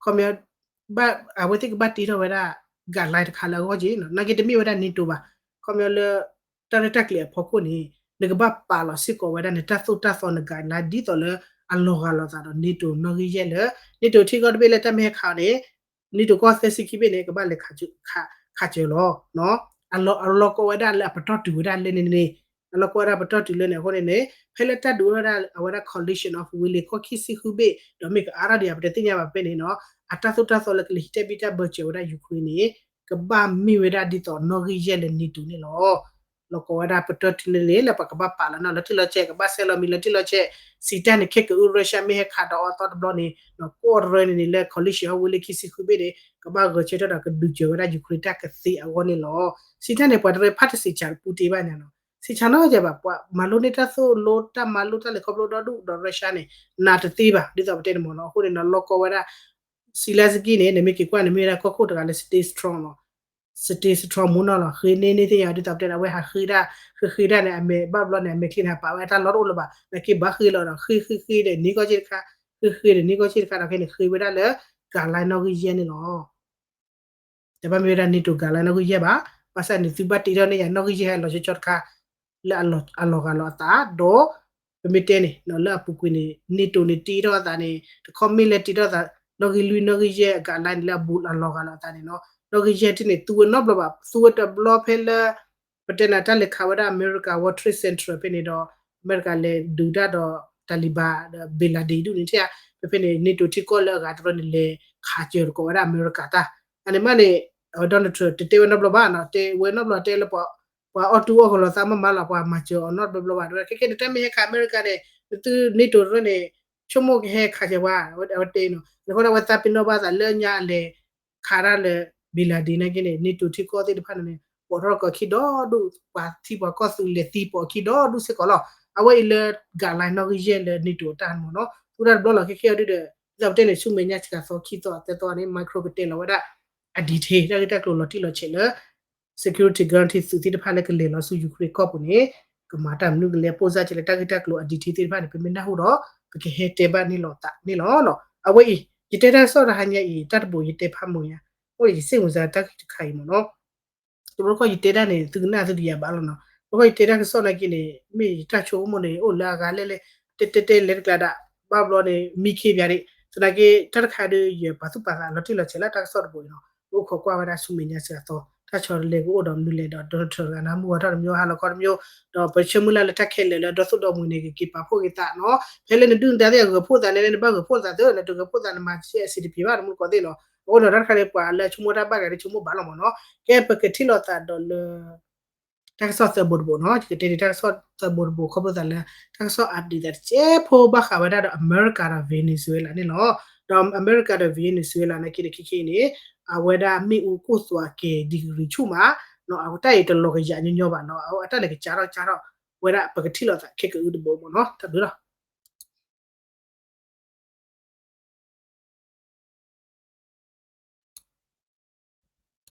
ခီပညီ ဘၣ်အဝဲသ့ၣ်ကဘၣ်တ့ထီၣ်ဝဲဒၣ် guideline တခါလၢအဂီၢ်က့ၤနီၤ, နာ်က့တမ့ၢ်ဝဲဒၣ် NATO ဘၣ်, ခီပညီလၢ တၢ်ရဲၣ်တၢ်ကျဲၤအဖီခိၣ်န့ၣ် နကဘၣ်ပာ်လီၤစ့ၢ်ကီးဝဲဒၣ်နတၢ်သိၣ်တၢ်သီန guideline ဒ်သိးလၢအလီၤဂာ်လိာ်သးဒီး NATO နီၣ်ဂံၢ်ယဲၢ်လၢ NATO ထံကီၢ်တဘ့ၣ်လၢတၢ်မ့ၢ်ဟဲခးအီၤန့ၣ် NATO ကီၢ်သၢဆံခံဘ့ၣ်န့ၣ် ကဘၣ်လဲၤခးစၢၤလီၤ. အလီၤကီဝဲဒၣ်လၢအပတီၢ်တုၤဝဲဒၣ်လၢန့ၣ်န့ၣ်, အလီၤကီဝဲဒၣ်ပတီၢ်တုၤလၢန့ၣ်အဃိန့ၣ်န့ၣ် ဖဲလၢတၢ်ဒုးအိၣ်ဝဲဒၣ်အဝဲဒၣ် coalition of willing ကီၢ်ခံဆံဃုဘ့ၣ် ဒီးမ့ၢ်ကအါထီၣ်ဒံးဧါ ပတသ့ၣ်ညါဘၣ်ဖဲန့ၣ်နီၤ, အတၢ်သိၣ်တၢ်သီလၢကလဲၤဟံးတၢ်ဘံၣ်တၢ်ဘၢစၢၤဝဲဒၣ် Ukraine န့ၣ် ကဘၣ်မ့ၢ်ဝဲဒၣ်ဒ်သိးနီၣ်ဂံၢ်ယဲၢ်လၢ NATO န့ၣ်လီၤ. လီၤကီဝဲဒၣ်ပတီၢ်တုၤလၢန့ၣ် လၢပကဘၣ်ပာ်လီၤနီၤ လီၤတံၢ်လီၤဆဲး ကဘၣ်ဆဲးလီၤမံၤလီၤတံၢ်လီၤဆဲး, စံးတၢ်န့ၣ် ခဲကအု Russia မ့ၢ်ဟဲခးဒီးအီၤသီတဘျီန့ၣ် ကီၢ်ရၢန့ၣ်န့ၣ် လၢ coalition of willing ခံဆံဃုဘ့ၣ်န့ၣ် ကဘၣ်ဂဲၤဆၢထၢၣ်ဒီးကဒုးစၢၤဝဲဒၣ် Ukraine တၢ်ကသ့အဂီၢ်န့ၣ်လီၤ. စံးတၢ်န့ၣ် ပှၤတရၢဖးတစံးစး Putin ဘၣ်ညါနီၤ, စံးစးနီတစဲးဘၣ်, ပှၤမၤလိန့ၢ်တၢ်သိၣ်လိ တၢ်မၤလိတၢ်လဲၤခီဖျိဒီဒူၣ်ဒီး Russia န့ၣ် နာ်တသ့ဘၣ် ဒ်သိးပတဲန့ၣ်မ့ၢ်နီၤ, အဃိန့ၣ်နီၤ လီၤကီဝဲဒၣ် Zelensky န့ၣ် နမ့ၢ်က့ၤကွၢ်န့ၣ် မ့ၢ်ဝဲဒၣ်ကီၢ်ခိၣ်တဂၤလၢ stay strong လီၤ. stay strong မ့ၢ်နီၤလီၤ, ဃ့န့ၢ်န့ၢ်သ့ၣ်ညါ ဒ်သိးပတဲန့ၣ် အဝဲဟးဃ့ဒၣ် ဃ့ဃ့ဒၣ်န့ၣ် အမဲာ်ဘၣ်ဘျီန့ၣ် အမဲာ်ချံန့ၣ် ဟးပာ်ဝဲအတၢ်လီၢ်တအိၣ်လၢၤဘၣ်, နာ်က့ဘၣ်ဃ့လီၤဒီး ဃ့ဃ့ဃ့ဒီးန့ၢ်ကီၢ်စ့ၢ်တခါ, ဃ့ဃ့ဒီးန့ၢ်ကီၢ်စ့ၢ်တခါဒီး ခဲန့ၣ် ဃ့ဝဲဒၣ်လၢ ကၤလါနီၣ်ဂံၢ်ယဲၢ်န့ၣ်လီၤ. တဘၣ်မ့ၢ်ဝဲဒၣ် NATO ကၤလါနီၣ်ဂံၢ်ယဲၢ်ဘၣ်, ဘၣ်ဆၣ်န့ၣ် သုဘၣ်တ့ထီၣ်န့ၢ်ယၤနီၣ်ဂံၢ်ယဲၢ်ဟဲလီၤဆီဆီတခါ လၢအလီၤဂာ်လီၤအသး ဒီး ပမ့ၢ်တဲန့ၣ် လၢအပူၤကွံာ်န့ၣ် NATO န့ၣ် တ့ထီၣ်အသးန့ၣ် တခီမ့ၢ်လၢတ့ထီၣ်သး နီၣ်ဂံၢ်လွံၢ်နီၣ်ဂံၢ်ယဲၢ်အကၤလါန့ၣ် လၢအဘူးအလီၤဂာ်လီၤအသးန့ၣ်နီၤ, နီၣ်ဂံၢ်ယဲၢ်ထံၣ်န့ၣ် သူဝဲနီတဘျီဘၣ်, သူဝဲတဘျီဖဲလၢ ပတဲန့ၣ် တၢ်လဲၤခးဝဲဒၣ် America World Trade Center ဖဲန့ၣ်ဒီး အမဲရကၤလဲၤဒုးတၢ်ဒီး Taliban ဒီး Bin Laden ဒူၣ်န့ၣ်ထံၣ်ဧါ, ဖဲဖဲန့ၣ် NATO ထံကီၢ်လၢအဂၤတရၢန့ၣ် လဲၤခးစၢၤတကိးဝဲဒၣ်အမဲရကၤတၢ်, အန့ၣ်မးန့ၣ် Donald Trump တတဲဝဲနီတဘျီဘၣ်နီၤ, တဲဝဲနီတဘျီတဲလၢ ပှၤအီၣ်တူၢ်အီၣ်ကလီၤသးမးမးလီၤ, ပှၤမၤစၢၤအီၤနီတဘျီဘျီဘၣ်, ခဲခဲန့ၣ် တၢ်မ့ၢ်ဟဲခးအမဲရကၤန့ၣ် နသု NATO တရၢန့ၣ် ဆိကမိၣ်ကဟဲခးစၢၤပှၤ, အဝဲတဲနီၤ, နဃိဒၣ်ဝဲသးပ့ၤနီၣ်ဘၣ်သးလၢညါအလဲၤ ခးတၢ်လၢ Bin Laden နာ်က့န့ၣ် NATO ထံကီၢ်သ့ၣ်တဖၣ်န့ၣ် ပိာ်ထီၣ်ကီၢ်ခံဒီဒူၣ်, ပှၤထံပှၤကီၢ်သူးလဲၤသံပိာ်ခံဒီဒူၣ်စ့ၢ်ကီးလီၤ. အဝဲအံၤလၢ ကၤလါနီၣ်ဂံၢ်ယဲၢ်လၢ NATO အတၢ်မ့ၢ်နီၤ, သူတၢ်တဘျီလီၤခဲခဲအံၤဒ်ဒီး ဒ်သိးပတဲန့ၣ် ဆူမဲာ်ညါစှၤသီခံသီသၢသီန့ၣ် Micro ကတဲလီၤဝဲဒၣ် အ detail တၢ်ဂ့ၢ်တၢ်ကျိၤလီၤတံၢ်လီၤဆဲးလၢ security guarantee သုးသ့ၣ်တဖၣ်လၢကလဲၤလီၤဆူ Ukraine ကီၢ်ပူၤန့ၣ် ကမၤတၢ်မနုၤကလဲၤ ပိၢ်စၢ်ကလဲၤ တၢ်ဂ့ၢ်တၢ်ကျိၤအ detail သ့ၣ်တဖၣ်န့ၣ် ပမ့ၢ်နၢ်ဟူဒီး ပကဟဲတဲဘၣ်န့ၢ်လိာ်သးန့ၣ်လီၤ. အဝဲအံၤ ယတဲတၢ်ကစီၣ်တဟါညါအံၤ တၢ်တဘိးယတဲဖးမုာ်ညါ, အိၣ်ဒီးယစ့ၢ်မုာ်စၢ်တၢ်ဂ့ၢ်တခါအံၤမ့ၢ်နီၤ, တဘျီခီယတဲတၢ်န့ၣ် သုကနၣ်သုတယၤဘၣ်လီၤနီၤ, တဘျီခီယတဲတၢ်ကစီၣ်နာ်က့န့ၣ် မ့ၢ်ယတၢ်ဆိကမိၣ်န့ၣ် အိၣ်လၢအဂၤလဲၣ်လဲၣ်, တဲတဲတဲလဲၤတကျါဒၣ် ဘၣ်ဘျီန့ၣ် မံခ့ပၠးဒံး, သနာ်က့ တၢ်တခါဒီး ယပာ်သူၣ်ပာ်သးလီၤတံၢ်လီၤဆဲးလၢတၢ်ကစီၣ်တဘိးအံၤနီၤ, ပအိၣ်ခိးကွၢ်ဝဲဒၣ်ဆူမဲာ်ညါစှၤသီ တၢ်ဆီတလဲကအိၣ်ဒီးမနုၤလဲၣ်ဒီး Donald Trump တဂၤန့ၣ် မုၢ်ဂီၤထီၣ်တမျိုး ဟါလီၤခီတမျိုး, ဒီးပဆၢမုၢ်လၢ်လၢတၢ်ခဲလၢာ်လၢဒီသိၣ်ဒီမှံၤန့ၣ် ကက့ၤပာ်ဖှိၣ်က့ၤသးနီၤ, ဖဲလၢနဒုၣ်နဒါသ့ၣ်အဂၢၤဖှိၣ်သးန့ၣ် နဘၣ်ဂၢၤဖှိၣ်သးသ့ နတဂၢၤဖှိၣ်သးန့ၣ် မၤစဲအဆင်တပြေဘၣ် တမူတကိးသ့ၣ်လီၤ. အဃိန့ၣ် တၢ်တခါန့ၣ် ပှၤလၢဆိကမိၣ်တၢ်ဘၣ်ဂၤန့ၣ် ဆိကမိၣ်ဘၣ်လီၤမ့ၢ်နီၤ, ကဲပကထံၣ်လိာ်သးဒီးလၢ တၢ်ကစီၣ်သၢဘိတဘိနီၤ, ယကတဲဒ်တၢ်ကစီၣ်သၢဘိတဘိ ခီဖျိသးလၢ တၢ်ကစီၣ် update သးတစဲးဖိဘၣ်ဃးဝဲဒၣ်ဒီး အမဲရကၤဒီး Venezuela န့ၣ်လီၤ. ဒီးအမဲရကၤဒီး Venezuela နာ်က့န့ၣ် ခဲခဲအံၤန့ၣ် အဝဲဒၣ်မ့ၣ်အူကိၢ်သွးကဲၤ degree ဆူၣ်မး, အတၢ်အံၤတလီၤကယၤညီညီဘၣ်နီၤ, အတၢ်န့ၣ်ကစးထီၣ်စးထီၣ်ဝဲဒၣ် ပကထံၣ်လိာ်သးခဲကအုတဘိမ့ၢ်နီၤ, တၢ်ဘျုးလီၤ.